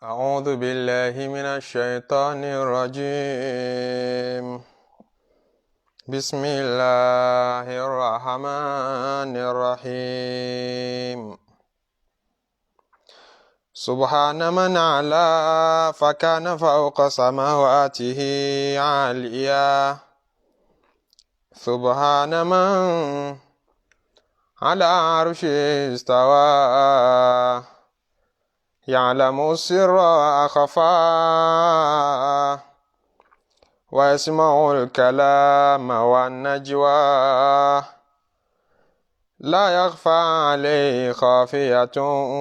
أعوذ بالله من الشيطان الرجيم. بسم الله الرحمن الرحيم. سبحان من علا فكان فوق سماواته عاليا. سبحان من على عرشه استوى. يعلم السر وأخفى ويسمع الكلام والنجوى. لا يخفى عليه خافية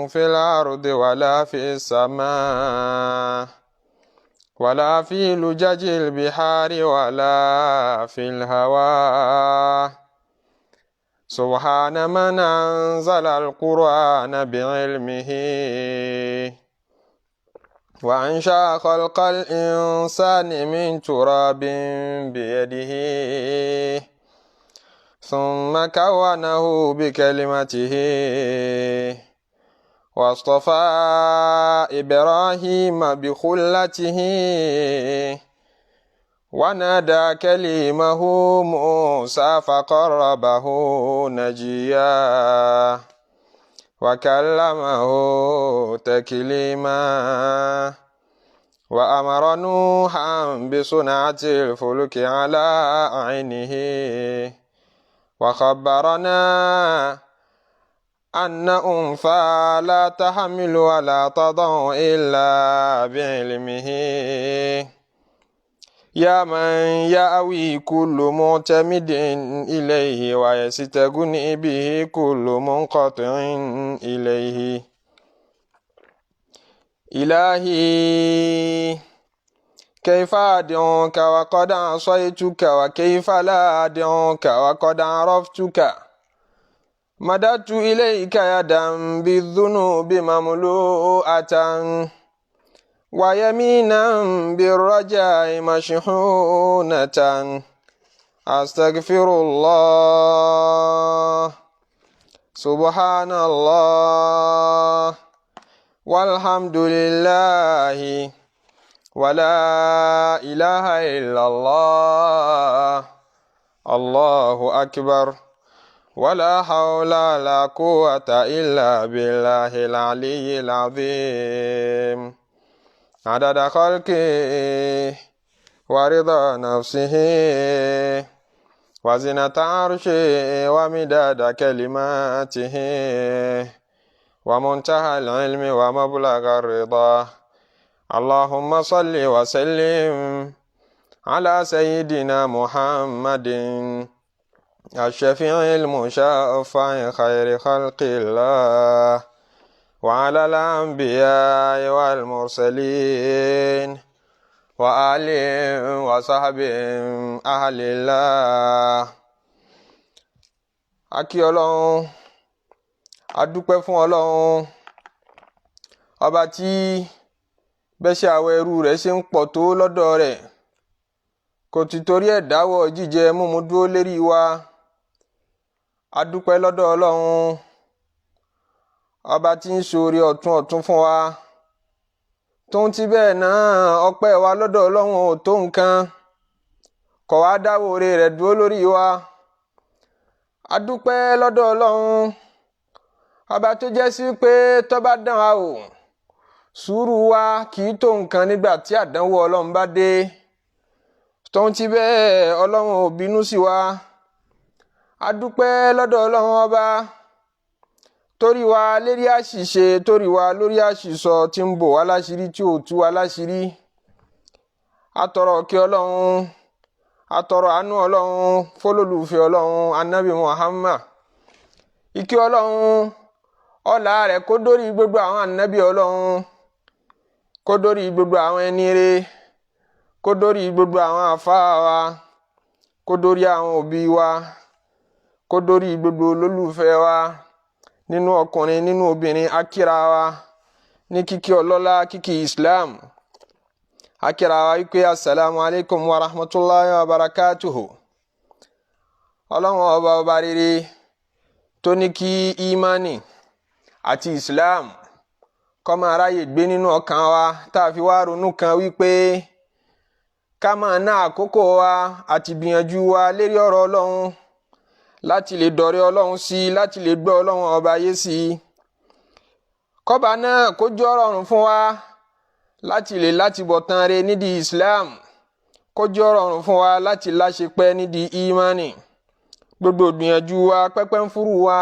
في الأرض ولا في السماء ولا في لجج البحار ولا في الهواء. سبحان من أنزل القرآن بعلمه وأنشأ خلق الإنسان من تراب بيده ثم كونه بكلمته واصطفى إبراهيم بخلته ونادى كليمه موسى فقربه نجيا وكلمه تكليما وأمر نوحا بصنعة الفلك على عينه وخبرنا أن أنثى لا تحمل ولا تضع إلا بعلمه. يا من يأوي كل معتمد إليه ويستغني به كل منقطع إليه. إلهي كيف أدعوك وقد عصيتك وكيف لا أدعوك وقد عرفتك. مددت إليك يدا بالذنوب مملوءة ويمينا بالرجاء مشحونة. أستغفر الله. سبحان الله والحمد لله ولا إله إلا الله الله أكبر ولا حول ولا قوة إلا بالله العلي العظيم. عدد خلقه ورضا نفسه وزنة عرشه ومداد كلماته ومنتهى العلم ومبلغ الرضا. اللهم صل وسلم على سيدنا محمد الشفيع المشفع خير خلق الله وعلى الأنبياء والمرسلين وآلهم وصحبهم أهل الله. A kí Ọlọ́run, a dúpẹ́ fún Ọlọ́run ọba tí bẹ́sẹ̀ àwọn ẹrú rẹ̀ ṣe ń pọ̀ tó lọ́dọ̀ rẹ̀, kò ti torí ẹ̀ dáwọ́ jíjẹ múmu dúró lérí wa. A dúpẹ́ lọ́dọ̀ Ọlọ́run ọba tí ń ṣoore ọ̀tun ọ̀tun fún wa. Tóun ti bẹ́ẹ̀ náà, ọpẹ́ wa lọ́dọ̀ Ọlọ́run ò tó nǹkan, kò wá dáwọ́ oore rẹ̀ dúró lórí wa. A dúpẹ́ lọ́dọ̀ Ọlọ́run ọba tó jẹ́ sí pé tó bá dán wa o, sùúrù wa kì í tó nǹkan nígbà tí àdánwò Ọlọ́run bá dé. Tóun ti bẹ́ẹ̀, Ọlọ́run ò bínú sí wa. A dúpẹ́ lọ́dọ̀ Ọlọ́run ọba torí wa lérí àṣìṣe, torí wa lórí àṣìsọ, tí ń bò wá láṣìírí tí ò tú wa láṣìírí. Atọrọ kí Ọlọ́run, atọrọ àánú Ọlọ́run fọlọ́lùfẹ́ Ọlọ́run anabi Muhammad. Ìkí Ọlọ́run, ọlá rẹ̀ kó dórí gbogbo àwọn anabi Ọlọ́run, kó dórí gbogbo àwọn ẹni rere, kó dórí gbogbo àwọn àfáà wa, kó dórí àwọn òbí wa, kó dórí gbogbo olólùfẹ́ wa nínú ọkùnrin nínú obìnrin. Akíra wa ní kíkí ọlọ́lá, kíkí Islam. Akíra wa wípé asalaamu alaykum wa rahmatulahi wa barakatuhu. Ọlọ́run ọba, ọba rere tó ní kí imani àti Islam Kó máa ráyè gbé nínú ọkàn wa, tá a fi wá ronú kan wípé ká máa ná àkókò wa àti gbìyànjú wa lérí ọ̀rọ̀ Ọlọ́run láti lè dọ̀rẹ́ Ọlọ́run sí i, láti lè gbọ́ Ọlọ́run ọba yé sí i. Kọ́ba náà kó jẹ́ rọrùn fún wa láti lè láti bọ̀ tán re nídìí Islam, kó jẹ́ rọrùn fún wa láti láṣepẹ́ nídìí imani. Gbogbo gbìyànjú wa, pẹ́pẹ́ ń fúru wa,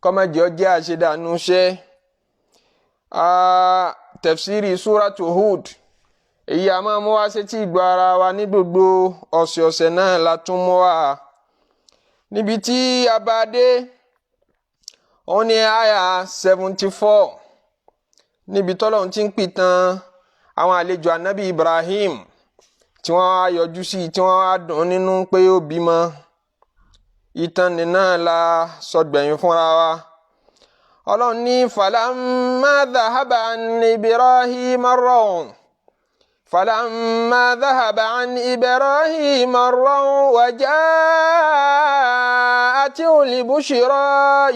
kọ́mọ̀jẹ́ ó jẹ́ àṣedànù iṣẹ́. Tafsiri Suratu Hud, èyí a máa mú wá sétí ìgbọ́ ara wa ní gbogbo ọ̀sẹ̀ọ̀sẹ̀ náà la tún mú wá. Níbi tí a bá dé, òun ni àyà 74, níbi tọ́lọ́run ti ń pìtàn àwọn àlejò anabi Ibrahim tí wọ́n á yọjú sí, tí wọ́n á dùn nínú pé ó bímọ. Ìtàn nínà la sọgbẹ̀yìn fúnra wa. Ọlọ́run ní falamma dhahaba an Ibrahim ar-raw falamma dhahaba an Ibrahim ar-raw wa ja'atuhu al-bushra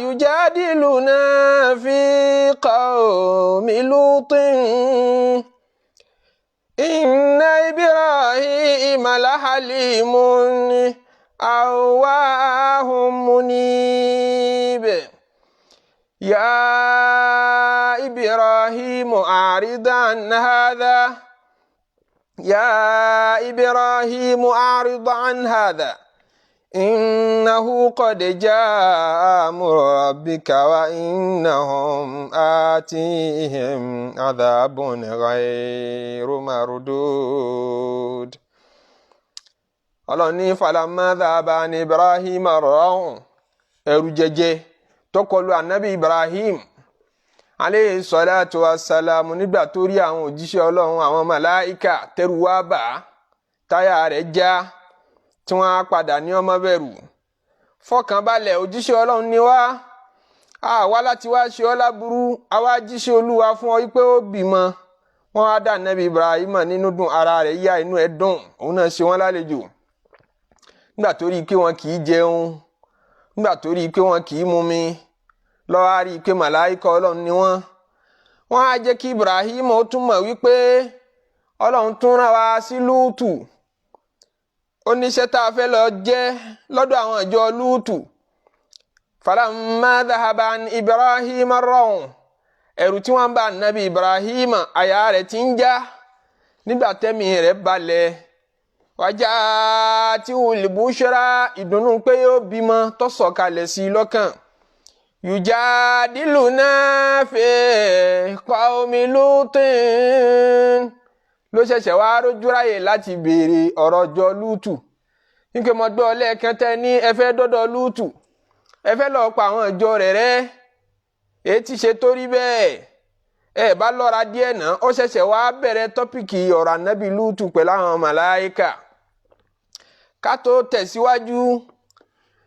yujadiluna fi qawmi Lutin inna Ibrahima lahalimun awwahun munib. Ya Ibrahim, a'rid an hadha, ya Ibrahim, a'rid an hadha, innahu qad jaa amru rabbika wa innahum atihim adhabun ghayru mardud. Ọlọ́run ní falamma dhahaba an Ibrahim ar-raw, ẹ̀rù jẹjẹ tó kọlù anabi Ibrahim aleyhi salatu wa salamu nígbà tó rí àwọn òjíṣẹ́ Ọlọ́run, àwọn màláìka, tẹ́rù wá bà á, táyà rẹ̀ já, tí wọ́n á padà ní ọmọ bẹ̀rù, fọkànbalẹ̀, òjíṣẹ́ Ọlọ́run ni wá, àwa láti wá ṣe ọ́ láburú, àwa jíṣẹ́ Olúwa fún ọ pé ó bímọ. Wọ́n á dá anabi Ibrahim nínú dùn, ara rẹ̀ yá, inú ẹ̀ dùn, òun náà ṣe wọ́n lálejò. Nígbà tó rí i pé wọn kì í jẹun, nígbà tó rí i pé wọn kì í mumi, lọ́wọ́ á rí i pé màláìkà Ọlọ́run ni wọ́n. Wọ́n á jẹ́ kí Ibrahim ó tún mọ̀ wípé Ọlọ́run tún rán wa sí Lúùtù, oníṣẹ́ tá a fẹ́ lọ jẹ́ lọ́dọ̀ àwọn ìjọ Lúùtù. Falamma dhahaba an Ibrahim ar-raw, ẹ̀rù tí wọ́n bá nabi Ibrahim, àyà rẹ̀ ti ń já, nígbà tẹ́mi rẹ̀ balẹ̀, wájà tí olùbúṣọ́ra, ìdùnnú pé yóò bímọ tó sọ̀kalẹ̀ sí i lọ́kàn. Yujadiluna fi qawmi Lutin, ló ṣẹ̀ṣẹ̀ wá rójú ráyè láti béèrè ọ̀rọ̀ jọ Lútù. Nígbà mo gbọ́ lẹ́ẹ̀kan tẹ́ ní ẹ fẹ́ dọ́dọ̀ Lútù, ẹ fẹ́ lọ́ọ́ pa àwọn ìjọ rẹ̀ rẹ́, èyí ti ṣe torí bẹ́ẹ̀ ẹ bá lọ́ra díẹ̀ náà. Ó ṣẹ̀ṣẹ̀ wá bẹ̀rẹ̀ topic ọ̀rọ̀ ànábì Lútù pẹ̀lú àwọn màláíkà. Ká tó tẹ̀síwájú,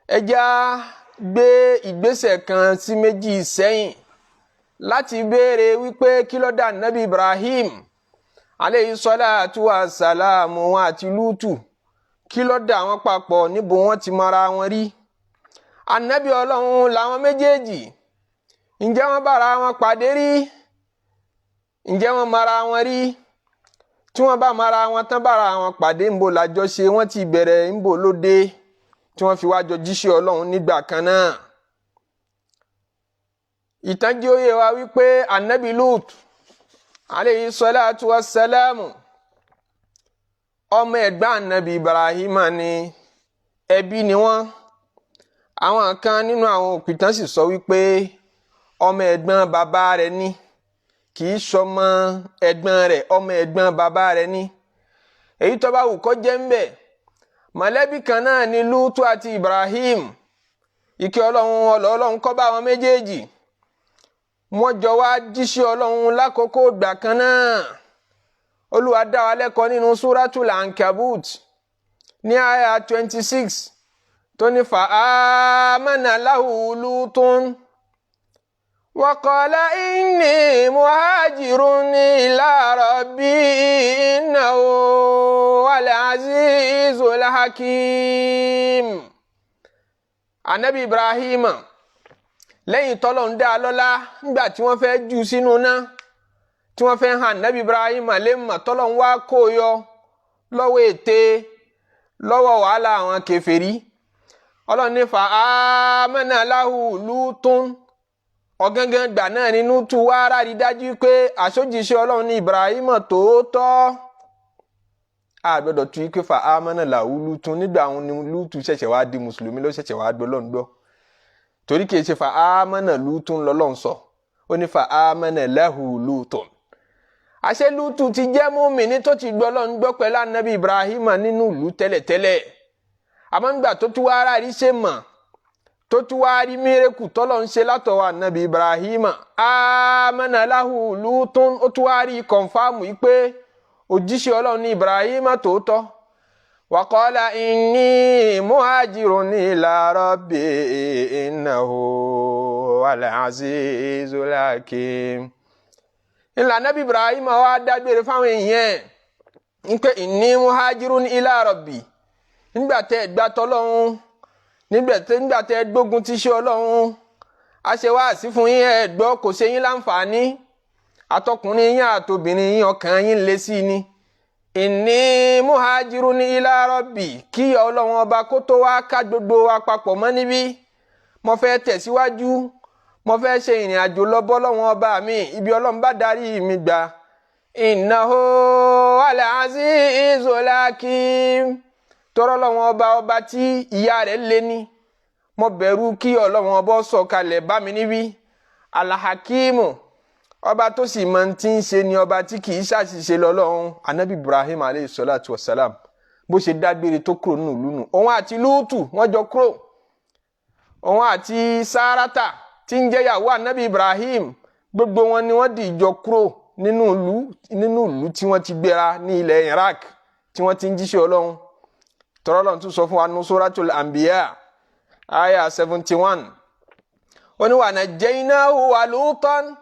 ẹ já gbé ìgbésẹ̀ kan sí méjì sẹ́yìn láti béèrè wípé kí ló dá ànábì Ibrahim aleyhi salatu wa salamu wọn àti Lútù, kí ló dá wọn papọ̀, níbo wọn ti mọra wọn rí? Ànábì Ọlọ́run làwọn méjèèjì. Ǹjẹ́ wọ́n bára wọn pàdé rí? Ǹjẹ́ wọ́n mara wọn rí? Tí wọ́n bá mara wọn tán, bára wọn pàdé, ńbo làjọṣe wọ́n ti bẹ̀rẹ̀, ńbo ló dé tí wọ́n fi wá jọ jíṣẹ́ Ọlọ́run nígbà kan náà? Ìtàn jẹ́ ó yé wa wípé anabi Lut aleyhi salatu wa salamu, ọmọ ẹ̀gbọ́n anabi Ibrahim ni, ẹbí ni wọ́n. Àwọn kan nínú àwọn òpìtàn sì sọ wípé ọmọ ẹ̀gbọ́n bàbá rẹ̀ ni, kì í sọmọ ẹ̀gbọ́n rẹ̀, ọmọ ẹ̀gbọ́n bàbá rẹ̀ ni. Èyí tó bá wù kó jẹ́ ń bẹ̀, mọ̀lẹ́bí kan náà ni Lútù àti Ibrahim. Ìkẹ́ Ọlọ́run, ọlọ́run kó bá àwọn méjèèjì. Wọ́n jọ wá jíṣẹ́ Ọlọ́run lákòókò ìgbà kan náà. Olúwa dá wa lẹ́kọ̀ọ́ nínú Súratul Ankabut ní àyà 26 tó ní fa amana lahu Lutun wa qala inni muhajirun ila rabbi innahu huwal azizul hakim. Anabi Ibrahim, lẹ́yìn tọ́lọ̀ ń dá a lọ́lá nígbà tí wọ́n fẹ́ jù sínú náà. Tí wọ́n fẹ́ hàn Nabi Ibrahim lè mọ̀, tọ́lọ́ ń wá kó yọ lọ́wọ́ ète, lọ́wọ́ wàhálà àwọn kèfèrí. Ọlọ́run ní fa amana lahu Lutun. Ọ̀gángan gbà náà nínú tu wá rárí dájú pé àsójìṣẹ́ Ọlọ́run ní Ibrahim tòótọ́. A gbọ́dọ̀ tu pé fa amana lahu Lutun nígbà àwọn ni Lútù ṣẹ̀ṣẹ̀ wá di mùsùlùmí, ló ṣẹ̀ṣẹ̀ wá gbọ́ lọ́n gbọ́, torí kìí ṣe fa amana Lutun lọ́lọ́run sọ, ó ní fa amana lahu Lutun. Àṣẹ Lútù ti jẹ́ mùmínì tó ti gbọ́ lọ́n gbọ́ pẹ̀lú anabi Ibrahim nínú ìlú tẹ́lẹ̀tẹ́lẹ̀. Àmọ́ ńgbà tó tún wá rárí ṣe mọ̀, tó tún wá rí mírèkù tọ́lọ̀ ń ṣe látọwọ́ anabi Ibrahim, amana lahu Lutun, ó tún wá rí confirm yìí pé òjíṣẹ́ Ọlọ́run ní Ibrahim tòótọ́. Waqala inni muhajirun ila rabbi innahu wal azizul hakim. Ńlá anabi Ibrahim wá dágbére fáwọn èèyàn ń pé inni muhajirun ila rabbi. Nígbà tẹ́ ẹ gbà tọ́lọ́run, nígbà tẹ́ ẹ gbógun ti ṣe Ọlọ́run, a ṣe wáàsí fún yín, ẹ gbọ́, kò ṣe yín láǹfààní. Àtọkùnrin yín àtobìnrin yín, ọkàn yín lé sí ni. Inni muhajirun ila rabbi, kí Ọlọ́run ọba kó tó wá ká gbogbo wa papọ̀ mọ́ níbí. Mo fẹ́ tẹ̀síwájú, mo fẹ́ ṣe ìrìn àjò lọ bọ́ Ọlọ́run ọba mi, ibi Ọlọ́run bá darí mi gbà. Innahu al-azizul hakim. Tọrọ Ọlọ́run ọba, ọba tí ìyà rẹ̀ lé ní, mo bẹ̀rù kí Ọlọ́run ọba sọ̀kalẹ̀ bá mi níbí. Alhakimu, ọba tó sì máa ti ń ṣe ni, ọba tí kì í ṣàṣìṣe lọ́lọ́run. Anabi Ibrahim aleyhi salatu wa salam, bó ṣe dágbére tó kúrò nínú ìlú nù. Òun àti Lútù wọ́n jọ kúrò, òun àti Sárátà tí ń jẹ́yàwó anabi Ibrahim, gbogbo wọn ni wọ́n dìjọ kúrò nínú ìlú tí wọ́n ti gbéra ní ilẹ̀ Iraq tí wọ́n ti ń jíṣẹ́ Ọlọ́run. Tọ́rọ́ Ọlọ́run tún sọ fún wa ní Suratul Anbiya aya 71, ó ní wa najjaynahu wa Lutan.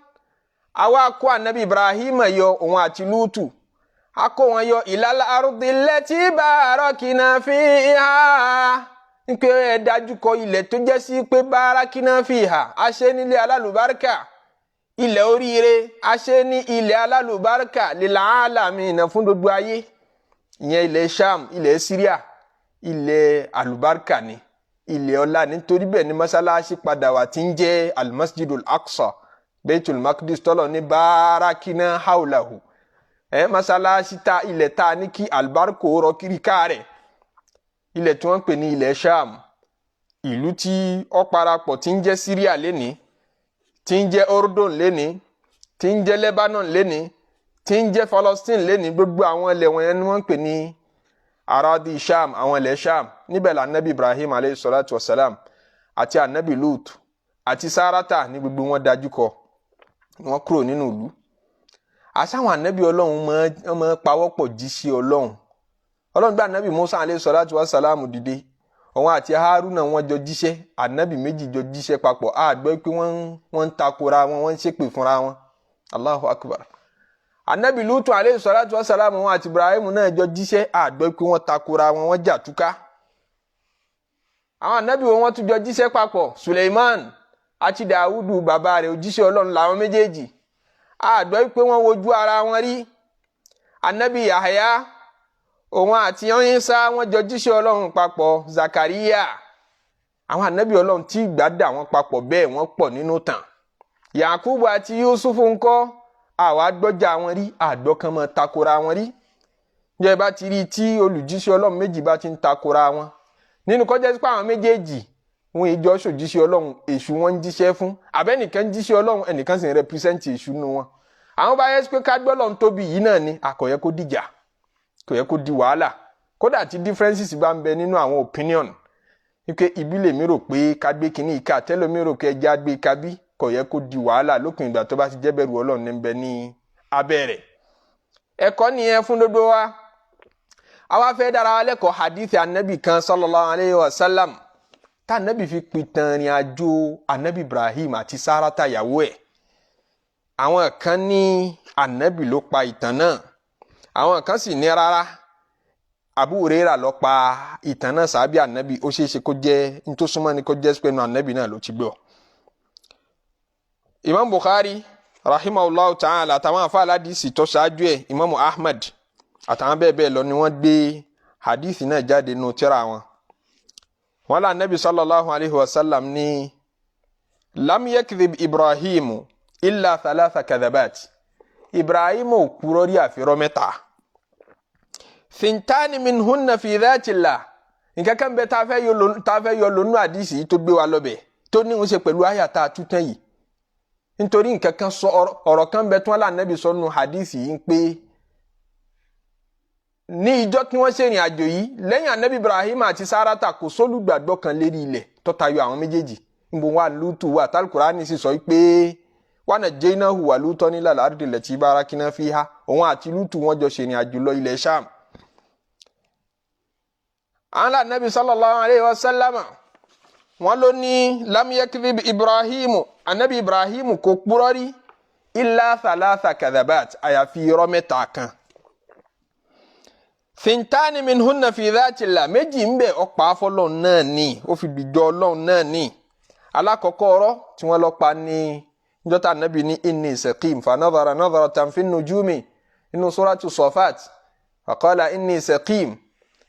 Àwa kó anabi Ibrahim yọ, òun àti Lútù, a kó wọn yọ ilal ardi allati barakina fiha, ń pé ẹ dájú kọ ilẹ̀ tó jẹ́ sí pé barakina fiha, a ṣe nílé alálùbáríkà, ilẹ̀ oríire, a ṣe ní ilẹ̀ alálùbáríkà lil alamina, fún gbogbo ayé. Ìyẹn ilẹ̀ Sham, ilẹ̀ Syria, ilẹ̀ alùbáríkà ni, ilẹ̀ ọlá. Nítorí bẹ́ẹ̀ ni mọ́sálásí padà wà tí ń jẹ́ almasjidul Aqsa, Baitul Maqdis, tọ́lọ̀ ní barakina haulahu. Ẹ mọ́sálásí ta ilẹ̀ ta ní kí alùbáríkò rọ kiri ká rẹ̀, ilẹ̀ tí wọ́n ń pè ní ilẹ̀ Sham, ìlú tí ó parapọ̀ tí ń jẹ́ Syria lénìí, tí ń jẹ́ Ordon lénìí, tí ń jẹ́ Lebanon lénìí, tí ń jẹ́ Palestine lénìí. Gbogbo àwọn ilẹ̀ wọ̀nyẹn ni wọ́n ń pè ní aradi Sham, àwọn ilẹ̀ Sham. Níbẹ̀ la anabi Ibrahim aleyhi salatu wa salam àti anabi Lut àti Sarata ní gbogbo wọn dájú kọ, wọ́n kúrò nínú ìlú. Àṣàwọn anabi Ọlọ́run máa pawọ́pọ̀ jíṣẹ́ Ọlọ́run. Ọlọ́run gbé anabi Musa aleyhi salatu wa salam dìde, òun àti Haruna wọ́n jọ jíṣẹ́. Anabi méjì jọ jíṣẹ́ papọ̀, a gbọ́ pé wọ́n ń takora wọn, wọ́n ń ṣépè fúnra wọn. Allahu akbar. Anabi Lutu aleyhi salatu wa salam, wọn àti Ibrahim náà jọ jíṣẹ́, a gbọ́ pé wọ́n takora wọn, wọ́n jà túká. Àwọn anabi wọn, wọ́n tún jọ jíṣẹ́ papọ̀? Suleiman àti Dawudu bàbá rẹ̀, òjíṣẹ́ Ọlọ́run làwọn méjèèjì, a gbọ́ pé wọ́n wojú ara wọn rí. Anabi Yahaya, òun àti Ìsá, wọ́n jọ jíṣẹ́ Ọlọ́run papọ̀. Zakariya, àwọn anabi Ọlọ́run tí ìgbà dà wọ́n papọ̀ bẹ́ẹ̀, wọ́n pọ̀ nínú tàn. Yakubu àti Yusufu ńkọ́? Àwa gbọ́jà wọn rí, àgbọ́ kan mọ́ takora wọn rí. Jẹ́ bá ti rí tí olùjíṣẹ́ Ọlọ́run méjì bá ti ń takora wọn, nínú kọjá sí pé àwọn méjèèjì wọn ìjọ ṣòjíṣẹ́ Ọlọ́run, èṣù wọn ń jíṣẹ́ fún, àbẹ́nìkan jíṣẹ́ Ọlọ́run, ẹnìkan sì ń represent èṣù nínú wọn. Àwọn bá yẹ pé ká gbọ́ Ọlọ́run tóbi yìí náà ni, àkọ̀yẹ kó dìjà, kò yẹ kó di wàhálà. Kódà tí differences bá ń bẹ nínú àwọn opinion, wípé ibi lèmi rò pé ká gbé kínní ìka, tẹ́lómi rò pé ẹja gbé ká bí, kò yẹ kó di wàhálà, lópin ìgbà tó bá ti jẹ́ bẹ̀rù Ọlọ́run ní bẹ ní abẹ́ rẹ̀. Ẹ̀kọ́ nìyẹn fún gbogbo wa. Àwa fẹ́ dára wa lẹ́kọ̀ọ́ hadith anabi kan sallallahu alayhi wa sallam, tá anabi fi pìtàn ìrìn àjò anabi Ibrahim àti Sarata ìyàwó ẹ̀. Àwọn kan ní anabi ló pa ìtàn náà, àwọn kan sì ní rárá, Abu Huraira ló pa ìtàn náà, sábẹ́ anabi. Ó ṣeé ṣe kó jẹ́ ntòsúnmọ́ ni kó jẹ́ pé nu anabi náà ló ti gbọ́. Imam Bukhari Rahimahullahu ta'ala, àtàwọn afa aládìsí tó ṣáájú ẹ̀, Imamu Ahmad àtàwọn bẹ́ẹ̀ bẹ́ẹ̀ lọ ni wọ́n gbé hadith náà jáde nù tírà wọn. Wọ́n lá Nabi sallallahu alayhi wa sallam ní lam yakdhib Ibrahimu illa thalatha kadhabat. Ibrahim ò kúrò rí àfirọ́ mẹ́ta. Thintani minhunna fi dhatillah. Nǹkan kan bẹ tá a fẹ́ yọ lónú àdìsí yìí tó gbé wa lọ́bẹ̀, tó ní ń ṣe pẹ̀lú àyà tá a tú tán yìí, nítorí nǹkan kan sọ, ọ̀rọ̀ kan bẹ tí wọ́n là nẹ́bi sọ nù àdìsí yìí pé ní ìjọ tí wọ́n ṣe ìrìn àjò yìí, lẹ́yìn anabi Ibrahim àti Sarata, kò sólùgbàgbọ́ kan lérí ilẹ̀ tó tayọ àwọn méjèèjì. Níbo wà Lútù wà tálùkùránì sì sọ pé wa najjaynahu wa Lutan ilal ardi allati barakna fiha? Òun àti Lútù, wọ́n jọ ṣe ìrìn àjò lọ ilẹ̀ Sham. Àwọn anabi sallallahu alayhi wa sallam, wọ́n ló ní lam yakdhib Ibrahim, anabi Ibrahim kò purọ́ rí, illa thalatha kadhabat, àyàfi irọ́ mẹ́ta kan. Thintani minhunna fi dhatillah, méjì ń bẹ, ọ̀pá afọlọ́n náà ní, ó fi gbìjọ Ọlọ́run náà ní. Alákọ̀ọ́kọ́ ọ̀rọ̀ tí wọ́n lọ pa ní njọ́ta anabi ní inni saqim, fanadhara nadharatan fin nujumi inú suratu Safat, faqala inni saqim,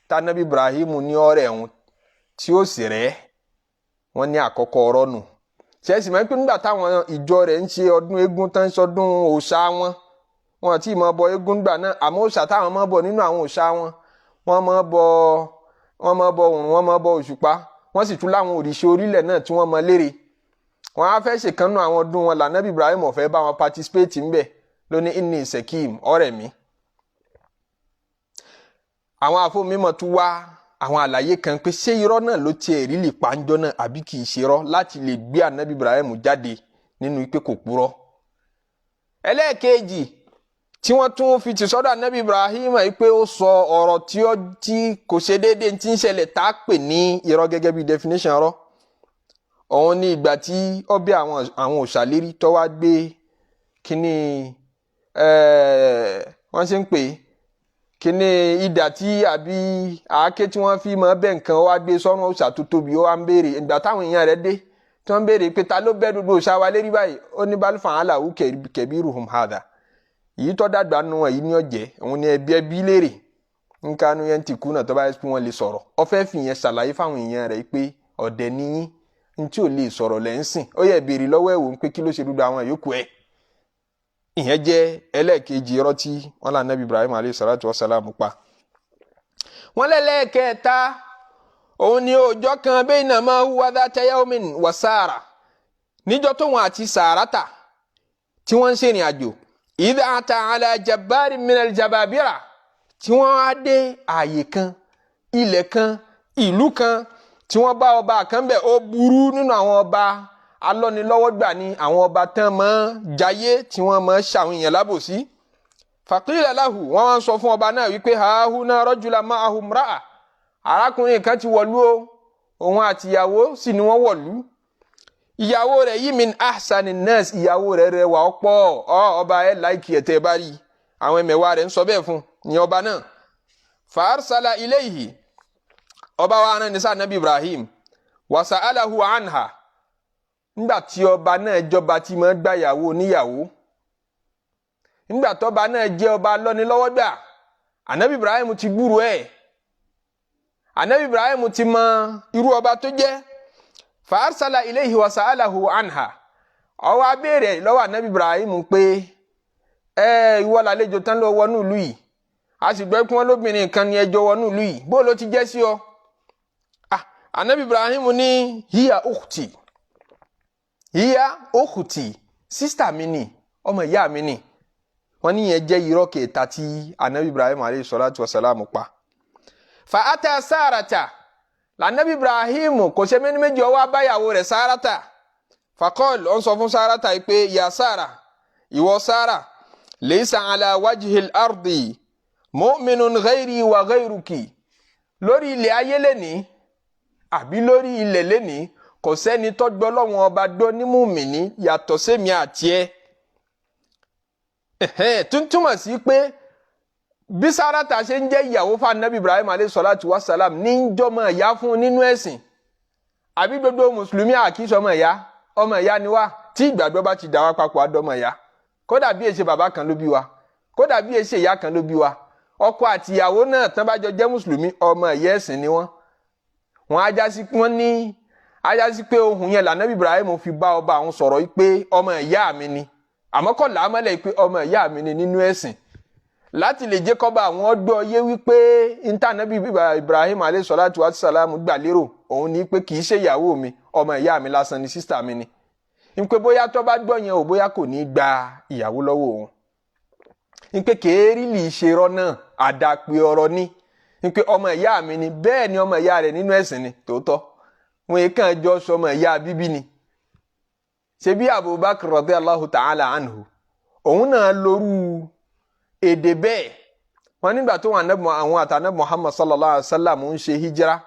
tá anabi Ibrahim ní ọ̀rẹ́ ẹ̀hún tí ó sì rẹ́. Wọ́n ní àkọ́kọ́ ọ̀rọ̀ nù. Ṣẹ́ẹ̀sì máa ń pín nígbà táwọn ìjọ rẹ̀ ń ṣe ọdún eégún tán, ń ṣọdún òòṣà wọn, wọn àti ìmọ̀ bọ eégún gbà náà, àmọ́ òòṣà táwọn máa bọ nínú àwọn òòṣà wọn, wọ́n máa bọ òrùn, wọ́n máa bọ òṣùpá, wọ́n sì tún láwọn òrìṣà orílẹ̀ náà tí wọ́n mọ lére. Wọ́n á fẹ́ ṣèkánná àwọn ọdún wọn, lànàbí Ibrahim ó fẹ́ bá wọn participate ńbẹ̀, lóní inni saqim, ọ̀rẹ́ mi. Àwọn àfọmímọ̀ tún wá àwọn àlàyé kan pé ṣé irọ́ náà ló tiẹ̀ rí lè pàǹjọ́ náà àbí kì í ṣe irọ́, láti lè gbé ànábì Ibrahim jáde nínú pé kò purọ́. Ẹlẹ́ẹ̀kejì tí wọ́n tún fi ti sọ́dọ̀ ànábì Ibrahim yìí pé ó sọ ọ̀rọ̀ tí ó tí kò ṣe déédéé tí ń ṣẹlẹ̀, tá a pè ní irọ́ gẹ́gẹ́ bí definition irọ́, òun ní ìgbà tí ó bí àwọn òṣàlérí tó wá gbé kíní, wọ́n ṣe ń pè é kíní, idà tí àbí àáké tí wọ́n fi máa bẹ́ nǹkan, wá gbé sọ́run òòṣà tó tóbi. Ó wá ń béèrè ìgbà táwọn èèyàn rẹ̀ dé, tí wọ́n ń béèrè pé ta ló bẹ́ gbogbo òòṣà wa lérí báyìí? Ó ní bal fa'alahu kabiruhum hadha, èyí tó dàgbà nù wọn yìí ní ọ̀jẹ̀, òun ni ẹbí ẹbí léèrè nkanu yẹn ti kú náà tó bá yẹ kí wọ́n lè sọ̀rọ̀. Ó fẹ́ fi yẹn ṣàlàyé fáwọn èèyàn rẹ̀ pé ọ̀dẹ̀ níyín, ntí ò lè sọ̀rọ̀ lẹ́ ń sìn. Ó yẹ béèrè lọ́wọ́ ẹ̀ wò ń pé kí ló ṣe dúdú àwọn yòókù ẹ̀. Ìyẹn jẹ́ ẹlẹ́ẹ̀kejì irọ́ tí wọ́n là nàbí Ibrahim alayhi salatu wa salam pa. Wọ́n lẹ́lẹ́ẹ̀kẹta, òun ni ọjọ́ kan baynama huwa dhata yawmin wa Sara, níjọ́ tóun àti Sàrátà tí wọ́n ń ṣèrìn àjò, idha ata ala jabbarin minal jababira, tí wọ́n á dé ààyè kan, ilẹ̀ kan, ìlú kan, tí wọ́n bá ọba kan bẹ̀, ó burú nínú àwọn ọba alọ́nilọ́wọ́gbà ní àwọn ọba tán mọ́ jayé, tí wọ́n mọ́ ṣàwọn èèyàn lábòsí. Faqila lahu, wọ́n wá ń sọ fún ọba náà wípé hahuna rajula ma'ahu imra'a, arákùnrin kan ti wọ̀lú o, òun àti ìyàwó sì ni wọ́n wọ̀lú. Ìyàwó rẹ̀ yìí min ahsani nas, ìyàwó rẹ̀ rẹwà ọ̀pọ̀. Ọ ọba ẹ̀ láìkì ẹ̀ tẹ́ ẹ bá rí. Àwọn ẹ̀mẹ̀wá rẹ̀ ń sọ bẹ́ẹ̀ fún ní ọba náà. Fa arsala ilayhi, ọba wa rán ní sáà nabi Ibrahim, wa sa'alahu anha. Nígbà tí ọba náà jọba tí máa gbàyàwó níyàwó, nígbà tọ́ba náà jẹ́ ọba lọ́nilọ́wọ́gbà, anabi Ibrahim ti gbúrò ẹ̀, anabi Ibrahim ti mọ irú ọba tó jẹ́. Fa arsala ilayhi wa sa'alahu anha, ó wá béèrè lọ́wọ́ anabi Ibrahim pé ẹ ìwọ làlejò tán lọ wọnú ìlú yìí, a sì gbọ́ pé wọ́n lóbìnrin kan ní ẹjọ́ wọnú ìlú yìí, bó ló ti jẹ́ sí ọ? Ah, anabi Ibrahim ní hiya ukhti, hiya ukhti, sister mi ni, ọmọ ìyá mi ni. Wọ́n níyẹn jẹ́ irọ́ kẹta tí anabi Ibrahim alayhi salatu wa salam pa. Fa ata Sarata, lànàbí Ibrahim kò ṣe méní méjì, ó wá báyàwó rẹ̀ Sarata. Faqal, ó ń sọ fún Sarata yìí pé ya Sara, ìwọ Sara, laysa ala wajhil ardi mu'minun ghayri wa ghayruki. Lórí ilẹ̀ ayé lẹ́ni àbí lórí ilẹ̀ lẹ́ni, kò sẹ́ni tó gbọ́ Ọlọ́run ọba gbọ́ ní mùmíní yàtọ̀ sẹ́mi àti ẹ̀. Tún túmọ̀ sí pé bí Sárátà ṣe ń jẹ́ ìyàwó fún anabi Ibrahim alayhi salatu wa salam, ní ń jọmọ ìyá fún nínú ẹ̀sìn, àbí gbogbo mùsùlùmí àkísọ ọmọ ìyá? Ọmọ ìyá ni wá. Tí ìgbàgbọ́ bá ti dà wá papọ̀, àdọ́mọ ìyá. Kódà bí èsè bàbá kan ló bí wa, kódà bí èsè ìyá kan ló bí wa, ọkọ àti ìyàwó náà tán bá jọ jẹ́ mùsùlùmí, ọmọ ìyá ẹ̀sìn ni wọ́n. Wọ́n á já sí, wọ́n ní á já sí pé ohun yẹn lànàbí Ibrahim fi bá ọba àwọn sọ̀rọ̀ yìí pé ọmọ ìyá mi ni, àmọ́ kọ́ làámọ́lẹ̀ pé ọmọ ìyá mi ni nínú ẹ̀sìn, láti lè jẹ́ kọ́ba àwọn gbọ́ yé wípé ntànàbí Ibrahim alayhi salatu wa salam gbà lérò òun ni pé kì í ṣe ìyàwó mi, ọmọ ìyá mi lásán ni, sister mi ni, npé bóyá tó bá gbọ́ yẹn o, bóyá kò ní gba ìyàwó lọ́wọ́ òun, npé kèérí lè ṣe irọ́ náà, àdàpè ọ̀rọ̀ ni, npé ọmọ ìyá mi ni. Bẹ́ẹ̀ ni, ọmọ ìyá rẹ̀ nínú ẹ̀sìn ni tòótọ́, wọn yìí kàn jọ sọmọ ìyá bíbí ni. Ṣebí Abubakar radiyallahu ta'ala anhu, òun náà lóru èdè bẹ́ẹ̀. Wọn nígbà tó wọn àwọn àtànàbí Muhammad sallallahu alayhi wa sallam ń ṣe hijira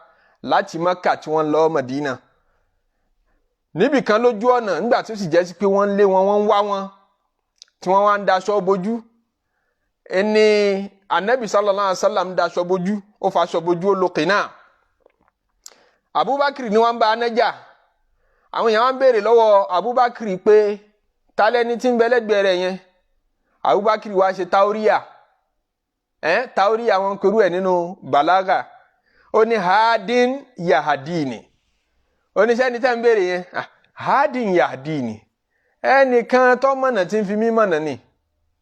láti Maka tí wọ́n lọ Madina, níbì kan lójú ọ̀nà, nígbà tó sì jẹ́ sí pé wọ́n ń lé wọn, wọ́n ń wá wọn, tí wọ́n wá ń daṣọ bojú, ẹni anabi sallallahu alayhi wa sallam daṣọ bojú, ó faṣọ bojú, ó lo kìnnà. Abubakar ni wọ́n bá anájà. Àwọn èèyàn wá ń béèrè lọ́wọ́ Abubakar pé talẹ́ni tí ń bẹ lẹ́gbẹ̀ẹ́ rẹ̀ yẹn? Abubakar wá ṣe tauriya, tauriya wọn kerú ẹ̀ nínú balaga. Ó ní hadin yahadini. Oníṣẹ́ni tẹ́ ń béèrè yẹn, hadin yahdini, ẹnìkan tó mọ̀nà tí ń fi mí mọ̀nà ni,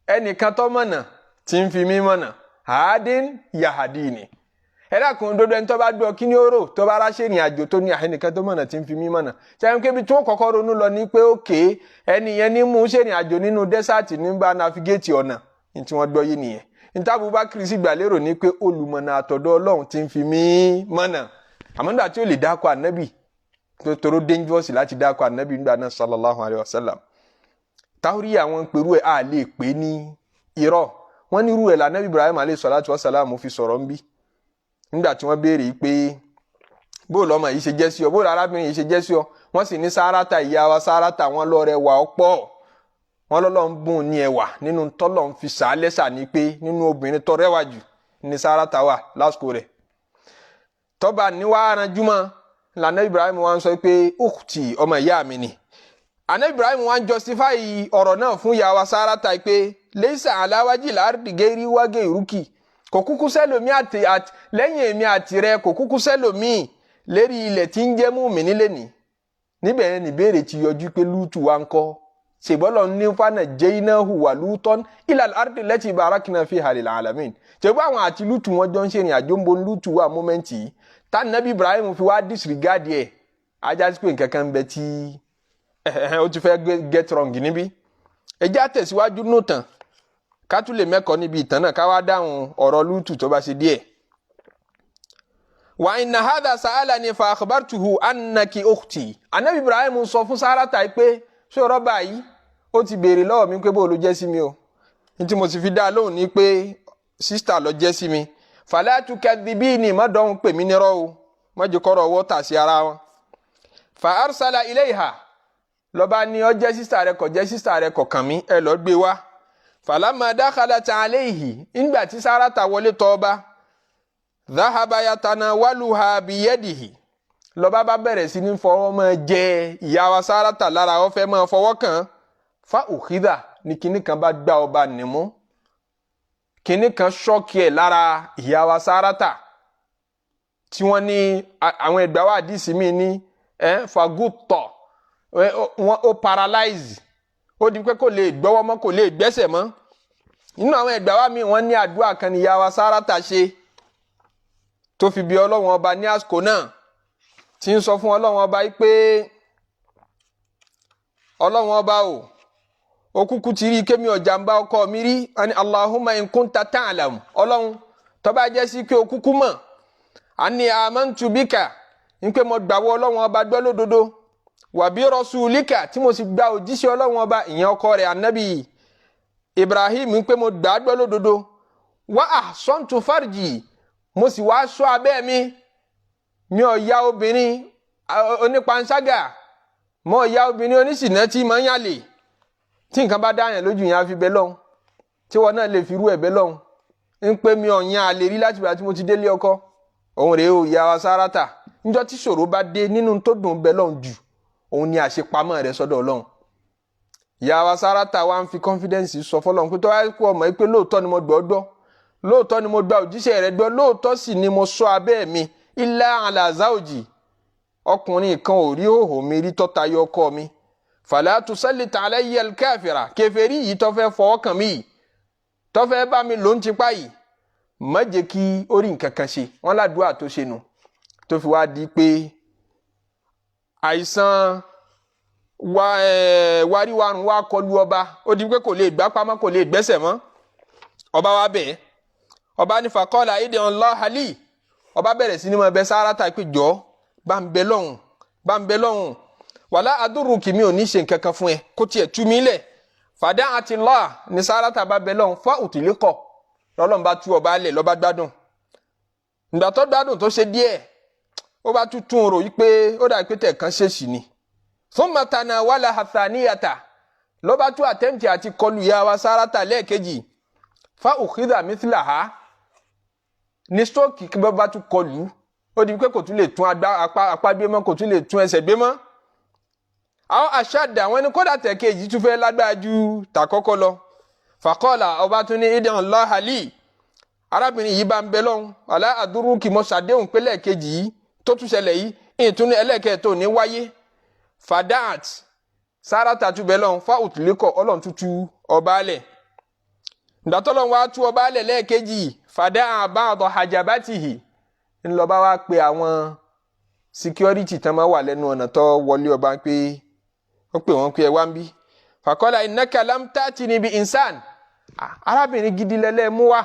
ẹnìkan tó mọ̀nà tí ń fi mí mọ̀nà, hadin yahdini. Ẹ dákun, dodo ẹni tó bá gbọ́, kí ni ó rò tó bá ráṣẹ́ ìrìn àjò tó ní ẹnìkan tó mọ̀nà tí ń fi mí mọ̀nà? Sẹ́yìn kébi tí wọ́n kọ́kọ́ ronú lọ ní pé òkè ẹni yẹn ní mú ṣèrìn àjò nínú desert, ní bá navigate ọ̀nà ní tí wọ́n gbọ́ yé nìyẹn. Níta Abubakar sì gbà lérò ní pé olùmọ̀nà àtọ̀dọ̀ Ọlọ́run tí ń fi mí mọ̀nà, àmọ́ nígbà tí ó lè dákọ̀ ànábì tó toró dangerous láti dákọ̀ ànábì nígbà náà sallallahu alayhi wa sallam. Táwírí àwọn pẹ̀lú ẹ̀ á lè pè ní irọ́. Wọ́n ní irú ẹ̀ lànàbí Ibrahim alayhi salatu wa salam fi sọ̀rọ̀ ń bí nígbà tí wọ́n béèrè pé bóòlù ọmọ yìí ṣe jẹ́ sí ọ, bóòlù arábìnrin yìí ṣe jẹ́ sí ọ. Wọ́n sì ní Sárátà, ìyá wa Sárátà, wọ́n lọ rẹwà ọ̀pọ̀, wọ́n lọ́lọ́ ń bùn ní ẹwà. Nínú tọ́lọ̀ ń fi sàálẹ́sà ní pé nínú obìnrin tó rẹwà jù ní Sárátà wà lásìkò rẹ̀. Tọ́ba níwá aranjúmọ́ lànà Ibrahim wa ń sọ pé ukhti, ọmọ ìyá mi ni. Àná Ibrahim wa ń justify ọ̀rọ̀ náà fún ìyá wa Sárátà pé laysa ala wajhil ardi gairi wa gairuki, kò kúkú sẹ́lòmí àti lẹ́yìn èmi àti rẹ, kò kúkú sẹ́lòmí lérí ilẹ̀ tí ń jẹ́ mùmínì lẹ́nìí. Níbẹ̀ yẹn níbèrè ti yọjú pé Lútù wa ń kọ́ ṣèbọ́lọ̀ ní fana jaynahu wa Lutan ilal ardi lati barakna fiha lil alamin. Ṣèbọ́ àwọn àti Lútù wọn jọ ń ṣe ìrìn àjò, ń bo Lútù wà moment yìí tá nàbí Ibrahim fi wá disregard ẹ̀? Ajá sí pé nǹkan kan ń bẹ tí ó ti fẹ́ get wrong níbí. Ẹ jẹ́ àtẹ̀síwájú nù tán, ká tún lè mẹ́kọ̀ọ́ níbi ìtàn náà, ká wá dáhùn ọ̀rọ̀ Lútù tó bá ṣe díẹ̀. Wa inna hadha sa'alani fa akhbartuhu annaki ukhti. Anabi Ibrahim sọ fún Sárátà pé ṣé ọ̀rọ̀ báyìí ó ti béèrè lọ́wọ́ mi pé bó ló jẹ́ sí mi o, ní tí mo sì fi dá a lóhùn ní pé sister ló jẹ́ sí mi. Fala tukadhibini, má dọ̀hún pè mí nírọ́ o, má jẹ́ kọ́rọ̀ ọwọ́ tà sí ara wọn. Fa arsala ilayha, lọ́ba ní ó jẹ́ sister rẹ, kò jẹ́ sister rẹ, kò kàn mí, ẹ lọ́ọ́ gbé wá. Falamma dakhalat alayhi, ńgbà tí Sárátà wọlé tọ̀ ọba, dhahaba yatanawaluha biyadihi, lọ́ba bá bẹ̀rẹ̀ sí ní fọwọ́ máa jẹ ìyá wa Sárátà lára, ó fẹ́ máa fọwọ́ kàn. Fa ukhidha, ní kinní kan bá gbá ọba nìmú, kinní kan shock ẹ̀ lára ìyá wa Sárátà, tí wọ́n ní àwọn ẹgbàá wa àdìsí mi ní fagutọ̀ wọn, ó paralyze, ó di pé kò lè gbọ́wọ́ mọ́, kò lè gbẹ́sẹ̀ mọ́. Nínú àwọn ẹgbàá wa mi, wọ́n ní àdúrà kan ní ìyá wa Sárátà ṣe tó fi bí Ọlọ́run ọba ní àsìkò náà, tí ń sọ fún Ọlọ́run ọba yìí pé Ọlọ́run ọba o, òkúkú ti rí kémi ọ̀jàmbá ọkọ mi rí. Wọ́n ní Allahumma in kunta ta'lam, Ọlọ́run, tó bá jẹ́ sí pé òkúkú mọ̀, anni amantu bika, ń pé mo gbàwọ́ Ọlọ́run ọba gbọ́ lódodo, wa bi rasulika, tí mo sì gba òjíṣẹ́ Ọlọ́run ọba, ìyẹn ọkọ rẹ̀ anabi Ibrahim, ń pé mo gbà á gbọ́ lódodo, wa ahsantu farji, mo sì wá ṣọ́ abẹ́ mi, mi ò ya obìnrin onípanṣágà, mo ya obìnrin oníṣìnà tí mo ń yàlè. Tí nǹkan bá dáyàn lójú yẹn, á fi bẹ́ lọ́hùn, tí wọn náà lè fi irú ẹ̀ bẹ́ lọ́hùn, ń pé mi ò yan àlè rí láti ìgbà tí mo ti délé ọkọ. Òun rèé o, ìyá wa Sárátà. Níjọ́ tí ṣòro bá dé, nínú tó dùn bẹ́ lọ́hùn jù, òun ni àṣepamọ́ rẹ̀ sọ́dọ̀ Ọlọ́run. Ìyá wa Sárátà wa ń fi confidence sọ fọlọ́run pé tó wáyé kú ọmọ yìí pé lóòótọ́ ni mo gbọ́ gbọ́, lóòótọ́ ni mo gba òjíṣẹ́ rẹ gbọ́, lóòótọ́ sì ni mo sọ abẹ́ mi, illa ala zawji, ọkùnrin kan ò rí òhò mi rí tó tayọ ọkọ mi, fala tusallit alayya al-kafira, kèfèrí yìí tó fẹ́ fọwọ́ kàn mí yìí, tó fẹ́ bá mi ló ń tipa yìí, má jẹ́ kí ó rí nǹkan kan ṣe. Wọ́n ládùúgbò tó ṣe nù tó fi wá di pé àìsàn wa wáríwárùn wá kọlu ọba. Ó di pé kò lè gbá pamọ́, kò lè gbẹ́sẹ̀ mọ́. Ọba wa bẹ̀ẹ́, ọba ní faqala id'u Allaha li. Ọba bẹ̀rẹ̀ sí ní máa bẹ Sárátà pé jọ́ bá ń bẹ lọ́hùn, bá ń bẹ lọ́hùn, wala adurruki, mi ò ní ṣe nǹkan kan fún ẹ, kó tiẹ̀ tú mi lẹ̀. Fada'at Allah, ní Sárátà bá bẹ lọ́hùn, fa utliqa, lọ́lọ́run bá tú ọba lẹ̀, lọ́ba gbádùn. Ìgbà tó gbádùn tó ṣe díẹ̀, ó bá tún tún rò yí pé ó dà pé tẹ̀ kan ṣèṣì ni. Thumma tanawalaha thaniyata, ló bá tún attempt àti kọlu ìyá wa Sárátà lẹ́ẹ̀kejì, fa ukhidha mithlaha, ní stroke kí bá tún kọlù. Ó di pé kò tún lè tún apá gbé mọ́, kò tún lè tún ẹsẹ̀ gbé mọ́. Àwọn aṣáàdà àwọn ẹni kódà tẹ̀kejì tún fẹ́ lágbára ju tàkọ́kọ́ lọ. Faqala, ọba tún ní id'u Allaha li, arábìnrin yìí bá ń bẹ lọ́hùn, wala adurruki, mọ́ ṣàdéhùn pé lẹ́ẹ̀kejì yìí tó tún ṣẹlẹ̀ yìí, ìtúni ẹlẹ́ẹ̀kẹ́ ní wáyé. Fada'at, Sárátà tún bẹ lọ́hùn, fa utliqa, ọlọ́run tútù ọba alẹ̀. Ìgbàtọ́lọ́run wá tú ọba alẹ̀ lẹ́ẹ̀kejì, fada'a ba'da hajabatihi, ńlọba wá pe àwọn security tán máa wà lẹ́nu ọ̀nà tó wọlé ọba, pé ó pè wọ́n pé ẹ wá ń bí. Faqala innaka lam ta'tini bi insan, arábìnrin gidi lẹ́lẹ́ mú wá,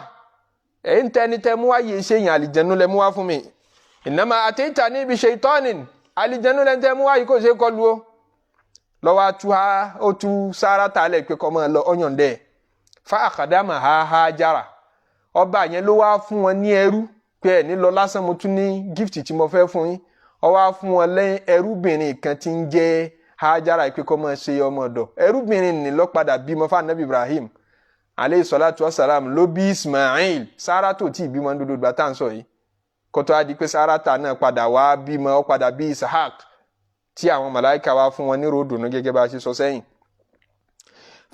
ẹ̀ ń tẹ́ni tẹ́ mú wá yìí ṣe yàn, àlìjẹnu lẹ́ mú wá fún mi. Innama ataytani bi shaytanin, àlìjẹnu lẹ́ tẹ́ mú wá yìí, kò ṣe é kọlu o. Lọ́wọ́ atu ha, ó tú Sárátà lẹ̀ pé kọ́ máa lọ, ọ̀yàn dẹ̀. Fa akhadama ha Hajara, ọba yẹn ló wá fún wọn ní ẹrú pé ẹ̀ ní lọ lásán, mo tún ní gift tí mo fẹ́ fún yín. Ó wá fún wọn lẹ́yìn ẹrúbìnrin kan tí ń jẹ́ Hajara pé kó máa ṣe ọmọ ọ̀dọ̀. Ẹrúbìnrin ní ló padà bímọ fún anabi Ibrahim aleyhi salatu wa salam, ló bí Ismail. Sárátà tí ìbímọ dúdú gbà tá à ń sọ yìí, kótó á di pé Sárátà náà padà wá bímọ, ó padà bí Isahak tí àwọn màláìka wá fún wọn ní ròdùnú gẹ́gẹ́ bá a ṣe sọ sẹ́yìn.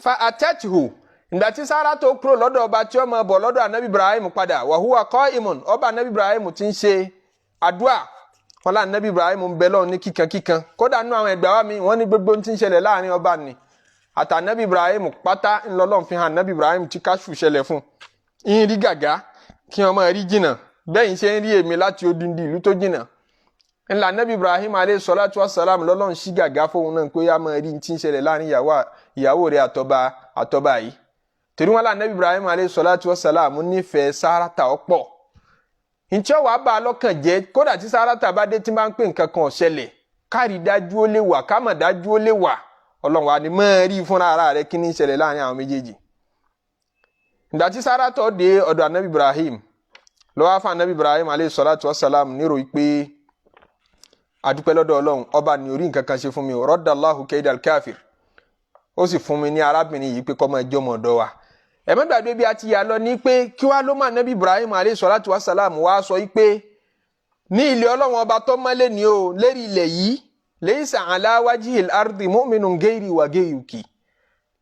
Fa atatuhu, ìgbà tí Sárátà kúrò lọ́dọ̀ ọba tí ó máa bọ̀ lọ́dọ̀ anabi Ibrahim padà, wa huwa qa'imun, ọba anabi Ibrahim ti ń ṣe àdúà. Wọn lá anabi Ibrahim ń bẹ lọ́run ní kíkankíkan. Kódà nínú àwọn ẹgbàá wa mi, wọ́n ní gbogbo tí ń ṣẹlẹ̀ láàrin ọba ni àtà anabi Ibrahim pátá ńlọlọ́run fi hàn anabi Ibrahim tí káṣù ṣẹlẹ̀ fún yín, rí gàgá kí wọ́n máa rí jìnnà bẹ́ẹ̀ ń ṣe ń rí èmi láti odindi ìlú tó jìnnà. Ńlá anabi Ibrahim aleyhi salatu wa salam lọ́lọ́run ṣí gàgá fóun náà pé yá máa rí tí ń ṣẹlẹ̀ láàrin ìyàwó rẹ̀ àtọba yìí, torí wọn lá anabi Ibrahim aleyhi salatu wa salam nífẹ̀ẹ́ Sárátà ọ̀pọ̀. Ntí ọwọ́ abá lọ́kàn jẹ́, kódà tí Sárátà bá dé tí bá ń pè nǹkan kan ọ̀ṣẹlẹ̀, kárí dájú ó lè wà, kámọ̀ dájú ó lè wà, ọlọ́run wa ni máa rí fúnra ara rẹ̀ kí ní ṣẹlẹ̀ láàrin àwọn méjèèjì. Ìgbà tí Sárátà dé ọ̀dọ̀ anabi Ibrahim, lọ́wọ́ fún anabi Ibrahim aleyhi salatu wa salam nírò pé adúpẹ́ lọ́dọ̀ ọlọ́run, ọba ní orí nǹkan kan ṣe fún mi o, raddallahu kaidal káfíìr, ó sì fún mi ní arábìnrin yìí pé kó máa jọmọ ọ̀dọ̀ wa. Ẹ má gbàgbé bí a ti yà lọ ní pé kí wàá ló máa anabi Ibrahim aleyhi salatu wa salam wá sọ yìí pé ní ilẹ̀ ọlọ́run ọba tó mọ́lẹ̀ ní o, lérí ilẹ̀ yìí, laysa ala wajhil ardi mu'minun ghairi wa ghayruki,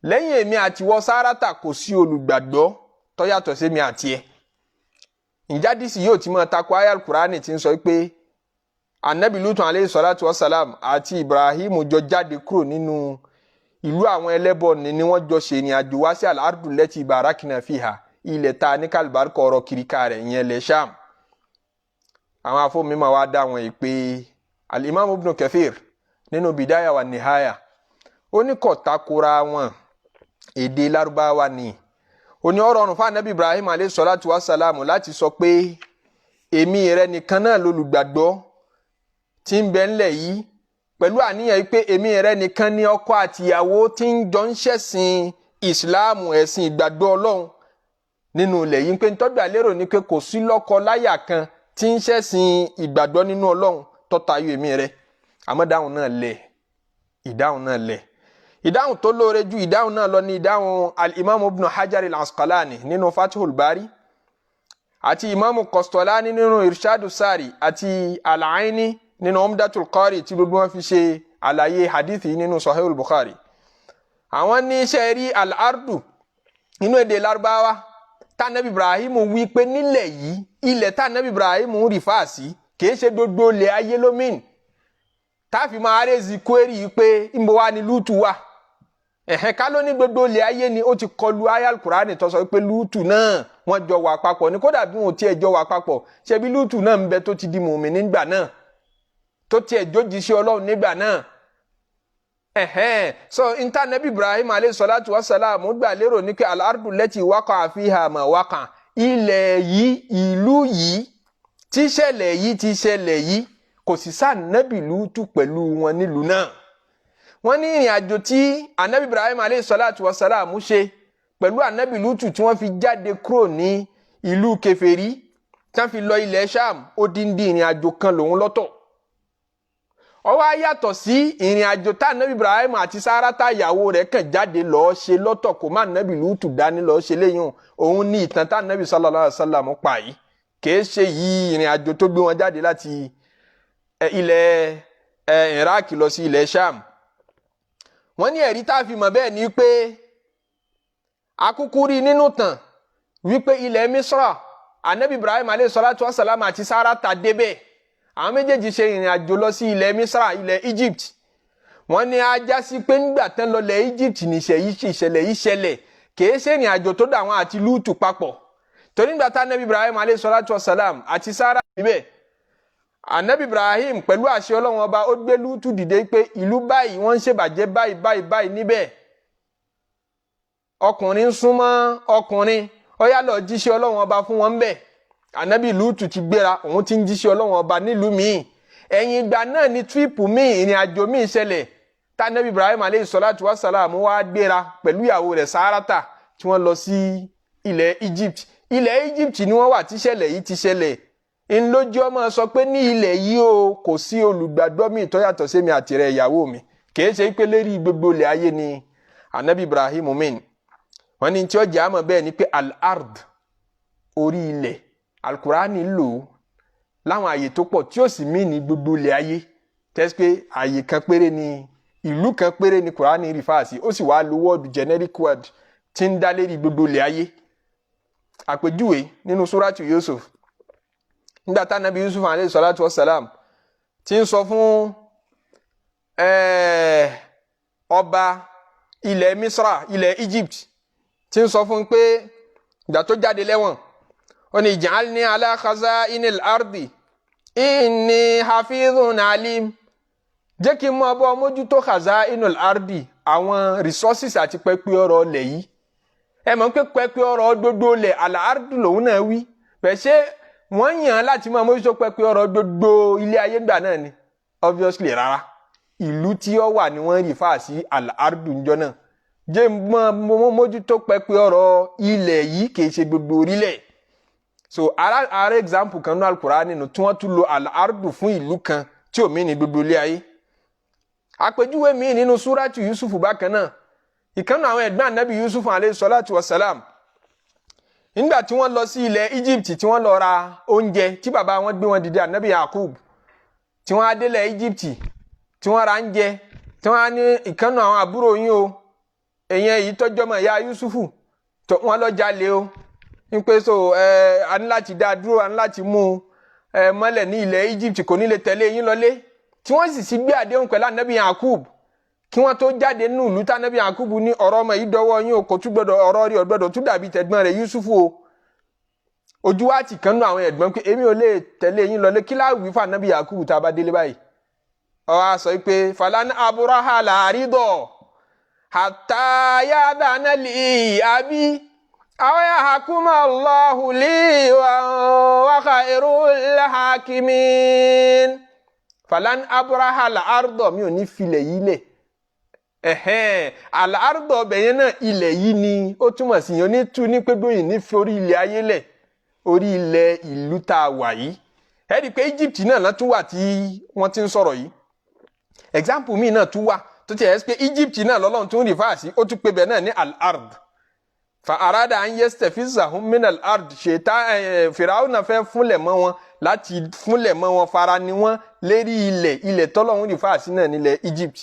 lẹ́yìn èmi àti wọ Sárátà kò sí olùgbàgbọ́ tó yàtọ̀ sí mi àti ẹ̀. Ìjádìsí yóò ti máa takò ayal Kurani tí ń sọ pé anabi Lutu aleyhi salatu wa salam àti Ibrahim jọ jáde kúrò nínú ìlú àwọn ẹlẹ́bọ ni wọ́n jọ ṣe ìrìn àjò wá sí al-ardu lati barakna fiha, ilẹ̀ ta ní kálíbárìkọ̀ ọ̀rọ̀ kiriká rẹ̀, ìyẹn lẹ̀ Sham. Àwọn afọ́mímọ̀ wa dá wọn yìí pé al-Imam Ibn Kathir nínú Bidaya wa Nihaya, ó ní kò takora wọn, èdè Lárúbáwá ni. Ó ní ọ̀rọ̀ ọ̀run fún anabi Ibrahim aleyhi salatu wa salam láti sọ pé èmi rẹ nìkan náà lolùgbàgbọ́ tí ń bẹ ńlẹ̀ yìí, pẹ̀lú àníyàn pé èmi rẹ nìkan ní ọkọ àtìyàwó tí ń jọ ń ṣẹ̀sìn ìsìláàmù, ẹ̀sìn ìgbàgbọ́ ọlọ́run nínú ilẹ̀ yìí, pé ntọ́jú àlérò ni pé kò sí lọ́kọ láyà kan tí ń ṣẹ̀sìn ìgbàgbọ́ nínú ọlọ́run tó tayọ èmi rẹ. Àmọ́ dáhùn náà lẹ̀, ìdáhùn náà lẹ̀, ìdáhùn tó lóore ju ìdáhùn náà lọ ní ìdáhùn al-imam Ibn Hajar al-Asqalani nínú Fathul Bari, àti imam Qastolani nínú Irshadu Sari, àti al-Aini nínú Umdatul Qari, tí gbogbo wọn fi ṣe àlàyé hadithi nínú Sahih al-Bukhari. Àwọn ní iṣẹ́ rí al-ardu nínú èdè Lárúbáwá tànàbí Ibrahim wí pé nílẹ̀ yìí, ilẹ̀ tànàbí Ibrahim ń refer sí kìí ṣe gbogbo ilẹ̀ ayé lómìn táàfin máa raise query yìí pé ńbọ wá ní Lútù wà. Ẹ̀hẹ́n, ká ló ní gbogbo ilẹ̀ ayé ni, ó ti kọlu ayal Kurani tó sọ pé Lútù náà wọ́n jọ wà papọ̀ ní. Kódà bí wọn ò tiẹ̀ jọ wà papọ̀, ṣebí Lútù náà ń bẹ tó ti di mùmí nígbà náà, tó tiẹ̀ jójíṣẹ́ Ọlọ́run nígbà náà. Ẹ̀hẹ́n, so intanẹ́bí Ibrahim alayhi salatu wa salam gbà lérò ní pé al-ardu lati waqa'a fiha ma waqa, ilẹ̀ yìí, ìlú yìí tíṣẹ̀lẹ̀ yìí ti ṣẹlẹ̀ yìí, kò sì sáà nẹ́bì Lútù pẹ̀lú wọn nílùú náà. Wọ́n ní ìrìn àjò tí anabi Ibrahim alayhi salatu wa salam ṣe pẹ̀lú anabi Lútù tí wọ́n fi jáde kúrò ní ìlú kèfèrí tí wọ́n fi lọ ilẹ̀ Sham, odindi ìrìn àjò kan lòun lọ́tọ̀. Ó wá yàtọ̀ sí ìrìn àjò tá anabi Ibrahim àti Sárátà ìyàwó rẹ̀ kàn jáde lọ́ọ́ ṣe lọ́tọ̀, kò má anabi Lútù dání lọ́ọ́ ṣe léyìn. Òun ní ìtàn tá anabi sallallahu alayhi wa sallam pa yìí, kìí ṣe yìí ìrìn àjò tó gbé wọn jáde láti ilẹ̀ Iraq lọ sí ilẹ̀ Sham. Wọ́n ní ẹ̀rí tá a fi mọ̀ bẹ́ẹ̀ ni pé akúkú rí nínú tàn wípé ilẹ̀ Misra, anabi Ibrahim alayhi salatu wa salam àti Sárátà débẹ̀. Àwọn méjèèjì ṣe ìrìn àjò lọ sí ilẹ̀ Misra, ilẹ̀ Egypt. Wọ́n ní ajá sí pé ńgbà tán lọlẹ̀ Egypt ní ìṣẹ̀lẹ̀ yìí ṣẹlẹ̀, kìí ṣe ìrìn àjò tó dà wọ́n àti Lútù papọ̀, torí ńgbà tá anabi Ibrahim alayhi salatu wa salam àti Sárà níbẹ̀, anabi Ibrahim pẹ̀lú àṣẹ Ọlọ́run Ọba, ó gbé Lútù dìde pé ìlú báyìí, wọ́n ń ṣèbàjẹ́ báyìí báyìí báyìí níbẹ̀, ọkùnrin ń súnmọ́ ọkùnrin, ó yá, lọ jíṣẹ́ Ọlọ́run Ọba fún wọn bẹ́ẹ̀. Anabi Lútù ti gbéra, òun ti ń jíṣẹ́ Ọlọ́run Ọba nílùú míì. Ẹ̀yìn ìgbà náà ni trip míì, ìrìn àjò míì ṣẹlẹ̀ tanabi Ibrahim aleyhi salatu wa salam wá gbéra pẹ̀lú ìyàwó rẹ̀ Sárátà tí wọ́n lọ sí ilẹ̀ Egypt. Ilẹ̀ Egypt ni wọ́n wà tíṣẹ̀lẹ̀ yìí ti ṣẹlẹ̀. Ńlójú ọmọ sọ pé ní ilẹ̀ yìí o, kò sí olùgbàgbọ́ mi tó yàtọ̀ sí mi àti rẹ̀ ìyàwó mi. Kìí ṣe pé lérí gbogbo ilẹ̀ ayé ni anabi Ibrahim min. Wọ́n ní tí ó jẹ́ àmọ́ bẹ́ẹ̀ ni pé al-ard, orí ilẹ̀, alukurani lò ó láwọn àyè tó pọ̀ tí ó sì mí ní gbogbo ilẹ̀ ayé, tẹ́sí pé àyè kan péré ni, ìlú kan péré ni kurani refer sí, ó sì wá lo word, generic word, tí ń dá lérí gbogbo ilẹ̀ ayé. Àpèjúwe, nínú suratu Yusuf, nígbà tá anabi Yusuf alayhi salatu wa salam tí ń sọ fún ọba ilẹ̀ Misra, ilẹ̀ Egypt, tí ń sọ fún pé ìgbà tó jáde lẹ́wọ̀n, ó ní ij'alni ala khaza'inil ardi inni hafizun alim, jẹ́ kí n mọ bọ́ mójútó khaza'inul ardi, àwọn resources àti pẹpẹ ọrọ̀ ilẹ̀ yìí. Ẹ mọ̀ pé pẹpẹ ọrọ̀ gbogbo ilẹ̀ àlà ardi lòun náà wí bẹ́ẹ̀. Ṣé wọ́n yàn án láti máa mójútó pẹpẹ ọrọ̀ gbogbo ilé ayé gbà náà ni? Obviously rárá. Ìlú tí ó wà ní wọ́n refer sí àlà ardu ńjọ́ náà. Jẹ́ mọ́ mójútó pẹpẹ ọrọ̀ ilẹ̀ yìí, kì í ṣe gbogbo orílẹ̀. So ara example kan ní Al-Qur'an nínú tí wọ́n tún lo al-ardu fún ìlú kan tí ò mí ní gbogbo ilé ayé. Àpèjúwe míì, nínú súrátù Yusuf bákan náà, ìkànnì àwọn ẹ̀gbọ́n anabi Yusuf alayhi salatu wa salam, nígbà tí wọ́n lọ sí ilẹ̀ Egypt tí wọ́n lọ ra oúnjẹ, tí bàbá wọn gbé wọn dìde, anabi Yakub, tí wọ́n á délẹ̀ Egypt tí wọ́n ra oúnjẹ, tí wọ́n á ní ìkànnì àwọn àbúrò yín o, èyàn èyí tọ́jọ́ mọ̀ ìyá Yusufu tó wọ́n lọ jalè o, ń pé so ẹ a ní láti dá a dúró, a ní láti mú ẹ mọ́lẹ̀ ní ilẹ̀ Egypt, kò ní lè tẹ̀lé yín lọlé. Tí wọ́n sì sì gbé àdéhùn pẹ̀lú anabi Yakub kí wọ́n tó jáde nínú ìlú, tánábì Yakub ní ọ̀rọ̀ ọmọ yìí dọwọ́ yín o, kò tún gbọdọ̀, ọ̀rọ̀ rí ọ̀gbọ́dọ̀ tún dàbí tẹ̀gbọ́n rẹ̀ Yusufu o. Ojú wa ti kàn nú àwọn ẹ̀gbọ́n pé èmi ò lè tẹ̀lé yín lọlé. Kí láwùí fún anabi Yakub tá a bá délé báyìí? Ó wá sọ pé falan abraha al-arda hatta ya'dhana li abi aw yahkuma Allahu li wa khairul hakimin. Falan abraha al-arda, mi ò ní filẹ̀ yìí lẹ̀. Ẹ̀hẹ́n, al-arda ọbẹ̀ yẹn náà, ilẹ̀ yìí ni ó túmọ̀ sí. Yẹn ní tú ní pé gbóyìn ní fi orí ilẹ̀ ayé lẹ̀, orí ilẹ̀ ìlú tá a wà yìí. Ẹ rí i pé Egypt náà ló tún wà tí wọ́n ti ń sọ̀rọ̀ yìí. Example míì náà tún wà tó ti ẹ̀ pé Egypt náà lọ́lọ́run tún refer sí, ó tún pé bẹ́ẹ̀ náà ní al-ard. Fa arada an yastafizahum min al-ard, ṣètà ẹ̀ Fìràwọ̀nà fẹ́ fúnlẹ̀ mọ́ wọn, láti fúnlẹ̀ mọ́ wọn, fara ni wọ́n lérí ilẹ̀. Ilẹ̀ tọ́lọ́run refer sí náà nílẹ̀ Egypt.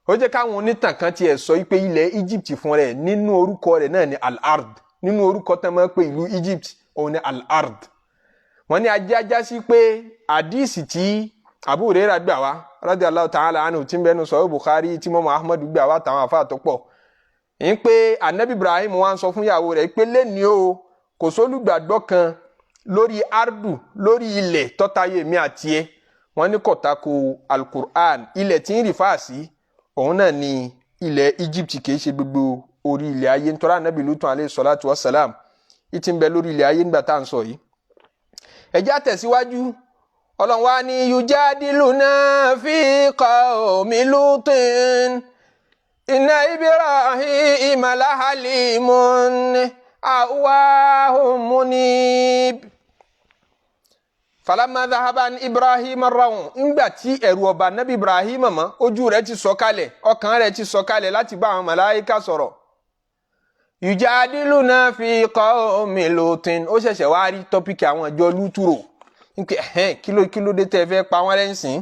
Ó jẹ́ káwọn onítàn kan tiẹ̀ sọ pé ilẹ̀ Egypt fún rẹ̀, nínú orúkọ rẹ̀ náà ni al-ard. Nínú orúkọ tán máa ń pè ìlú Egypt, òun ni al-ard. Wọ́n ní ajé ajá sí pé àdíìsì tí Abu Hurairah gbà wá, radiyallahu ta'ala anhu, tí ń bẹnu sọ̀rọ̀ Bukhari, tí mọ́mọ́ Ahmadu gbà wá, táwọn àfa tó pọ̀ ń pé anabi Ibrahim wá ń sọ fún ìyàwó rẹ̀ pé lẹ́ni o, kò sólùgbàgbọ́ kan lórí ardu, lórí ilẹ̀ tọ́tayé mi àti ẹ. Wọ́n ní kò tako alukur'an. Ilẹ̀ tí ń rìfà sí, òun náà ni ilẹ̀ Egypt, kìí ṣe gbogbo orí ilẹ̀ ayé, nítorí anabi Lutu alayhi salatu wa salam ìtì ń bẹ lórí ilẹ̀ ayé nígbà tá à ń sọ yìí. Ẹ jẹ́ á tẹ̀síwájú. Ọlọ́run wa ní yujadiluna fi qawmi Lutin inna Ibrahima lahalimun awwahun munib. Falamma dhahaba an Ibrahim ar-rawn. Ńgbà tí ẹ̀rù ọba nabi Ibrahim mọ́, ojú rẹ̀ ti sọ̀kalẹ̀, ọkàn rẹ̀ ti sọ̀kalẹ̀ láti bá àwọn màláíkà sọ̀rọ̀. Yujadiluna fi qawmi Lutin, ó ṣẹ̀ṣẹ̀ wá rí topic àwọn ìjọ Lútúrò nke ẹ̀hẹ́n, kí ló dé tẹ́ fẹ́ pa wọ́n lẹ́sìn.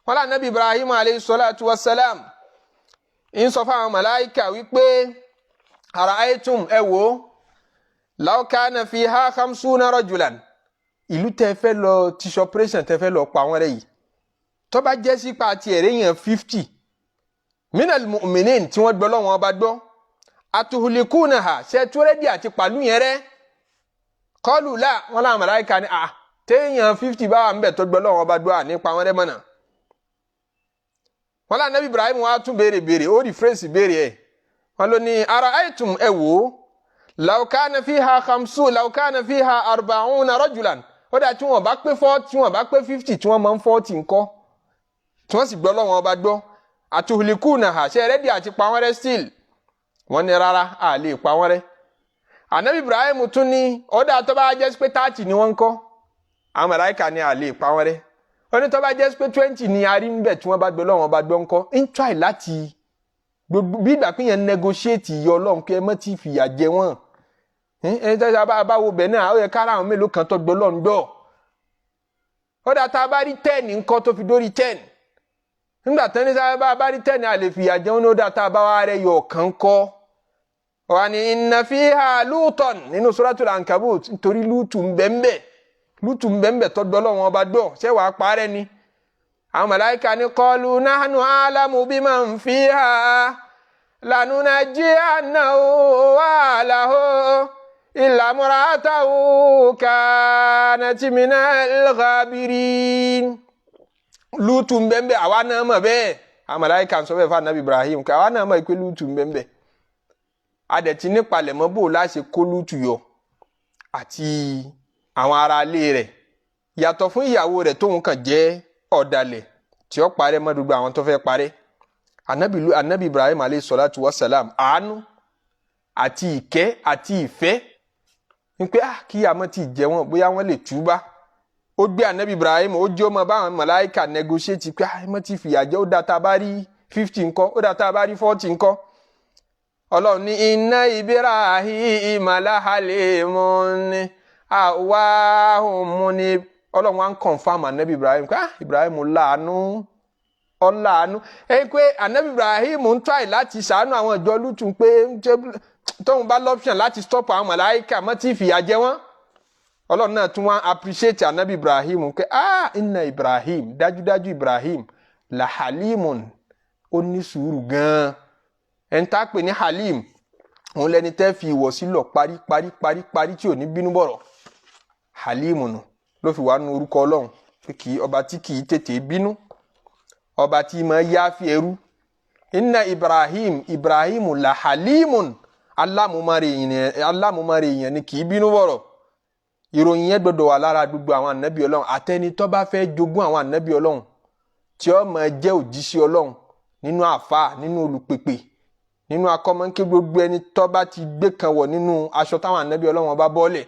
Wọn lá nabi Ibrahim alayhi salatu wa salam ń sọ fáwọn màláíkà wípé ara'aytum, ẹ wò ó, law kana fiha khamsuna rajulan, ìlú tẹ́ fẹ́ lọ ti operation, tẹ́ fẹ́ lọ pa wọ́n rẹ́ yìí, tó bá jẹ́ sípa àti ẹ̀rẹ́ yẹn 50 minal mu'minin tí wọ́n gbọ́ lọ́wọ́n ọba gbọ́, atuhulikunaha, ṣe tó ready àti pàlú yẹn rẹ́? Qalu la. Wọn làwọn màláíkà ní à téèyàn 50 bá wà ń bẹ̀ tó gbọ́ lọ́wọ́n ọba gbọ́, à nípa wọn rẹ́ mọ́nà. Wọn làwọn nabi Ibrahim wa tún béèrè béèrè, ó rí fèrèsì béèrè ẹ̀. Wọn ló ní ara'aytum, ẹ wò ó, law kana fiha khamsu, law kana fiha arba'una rajulan. Ó dà, tí wọn bá pé 40, tí wọn bá pé 50, tí wọn máa ń 40 ńkọ́, tí wọ́n sì gbọ́ lọ́wọ́n ọba gbọ́, atuhulikunaha, ṣe ready àti pa wọ́n rẹ́ still? Wọ́n ní rárá, a lè pa wọ́n rẹ́. Anabi Ibrahim tún ní ó dà, tó bá jẹ́ pé 30 ni wọ́n ń kọ́? Àwọn màláíkà ní a lè pa wọ́n rẹ́. Ó ní tó bá jẹ́ pé 20 ni a rí ń bẹ̀ tí wọ́n bá gbọ́ lọ́wọ́n ọba gbọ́ ńkọ́? Ń try láti gbogbo bí ìgbà pé yẹn negotiate yọ Ọlọ́run pé ẹ mọ́ ti fìyà jẹ wọ́n. Ẹni tó bá wo bẹ̀ náà, ó yẹ kára àwọn mélòó kan tó gbọ́ lọ́n gbọ́. Ó dà, tá a bá rí 10 ńkọ́, tó fi dórí 10? Nígbà tán ní sábà bá rí 10, a lè fìyà jẹun ní. Ó dà, tá a bá wá rẹ yọ ọ̀kan kọ́? Wà ní inna fiha Lutan nínú Suratul Ankabut, nítorí Lútù ń bẹ ń bẹ, Lútù ń bẹ ń bẹ tó gbọ́ lọ́wọ́n ọba gbọ́, ṣé wàá parẹ́ ni? Àwọn màláíkà ní qalu nahnu a'lamu biman fiha lanunajjiyannahu wa ahlahu illa imra'atahu kanat minal ghabirin. Lútù ń bẹ ń bẹ, àwa náà mọ̀ bẹ́ẹ̀. Àwọn màláíkà ń sọ bẹ́ẹ̀ fún anabi Ibrahim kí àwa náà mọ̀ pé Lútù ń bẹ ń bẹ, adẹ̀tí nípalẹ̀mọ́ bò láṣẹ kó Lútù yọ àti àwọn ará ilé rẹ̀, yàtọ̀ fún ìyàwó rẹ̀ tóun kàn jẹ́ ọ̀dàlẹ̀ tí ó parẹ́ mọ́ gbogbo àwọn tó fẹ́ parẹ́. Anabi Ibrahim alayhi salatu wa salam, àánú àti ìkẹ́ àti ìfẹ́ ní pé ah, kí àmọ́ ti jẹ wọn, bóyá wọ́n lè túbá. Ó gbé anabi Ibrahim, ó jẹ́ ọmọ báwọn màláíkà negotiate pé ah, ẹ ti fìyà jẹ. Ó dá, tá a bá rí 50 ńkọ́? Ó dá, tá a bá rí 40 ńkọ́? Ọlọ́run ní inna Ibrahim lahalimun awwahun munib. Ọlọ́run wa ń confirm anabi Ibrahim pé ah, Ibrahim láàánú, ọláàánú. Ẹ pé anabi Ibrahim ń try láti ṣàánú àwọn ìjọ Lútù pé tóun bá l'option láti stop àwọn màláíkà mọ́ tí fìyà jẹ wọ́n. Ọlọ́run náà tún wá appreciate anabi Ibrahim pé ah, inna Ibrahim, dájúdájú Ibrahim, lahalimun, ó ní sùúrù gan-an. Ẹni tá a pè ní halim, òun lẹni tẹ́ fi ìwọ̀sí lọ parí parí parí parí tí ò ní bínú bọ̀rọ̀. Halim nù ló fi wà nù orúkọ Ọlọ́run pé kì í ọba tí kì í tètè bínú, ọba tí máa yááfi ẹrú. Inna Ibrahim, Ibrahim la halimun, alámúmáre èèyàn ni, kì í bínú bọ̀rọ̀. Ìròyìn yẹn gbọ́dọ̀ wà lára gbogbo àwọn ànábì Ọlọ́run àtẹni tó bá fẹ́ jogún àwọn ànábì Ọlọ́run, tí ó máa jẹ́ òjíṣẹ́ Ọlọ́run, nínú àfáà, nínú olùpèpè, nínú akọ́mọ́nké, gbogbo ẹni tó bá ti gbé kan wọ̀ nínú aṣọ táwọn ànábì Ọlọ́run bá bọ́ọ̀lẹ̀,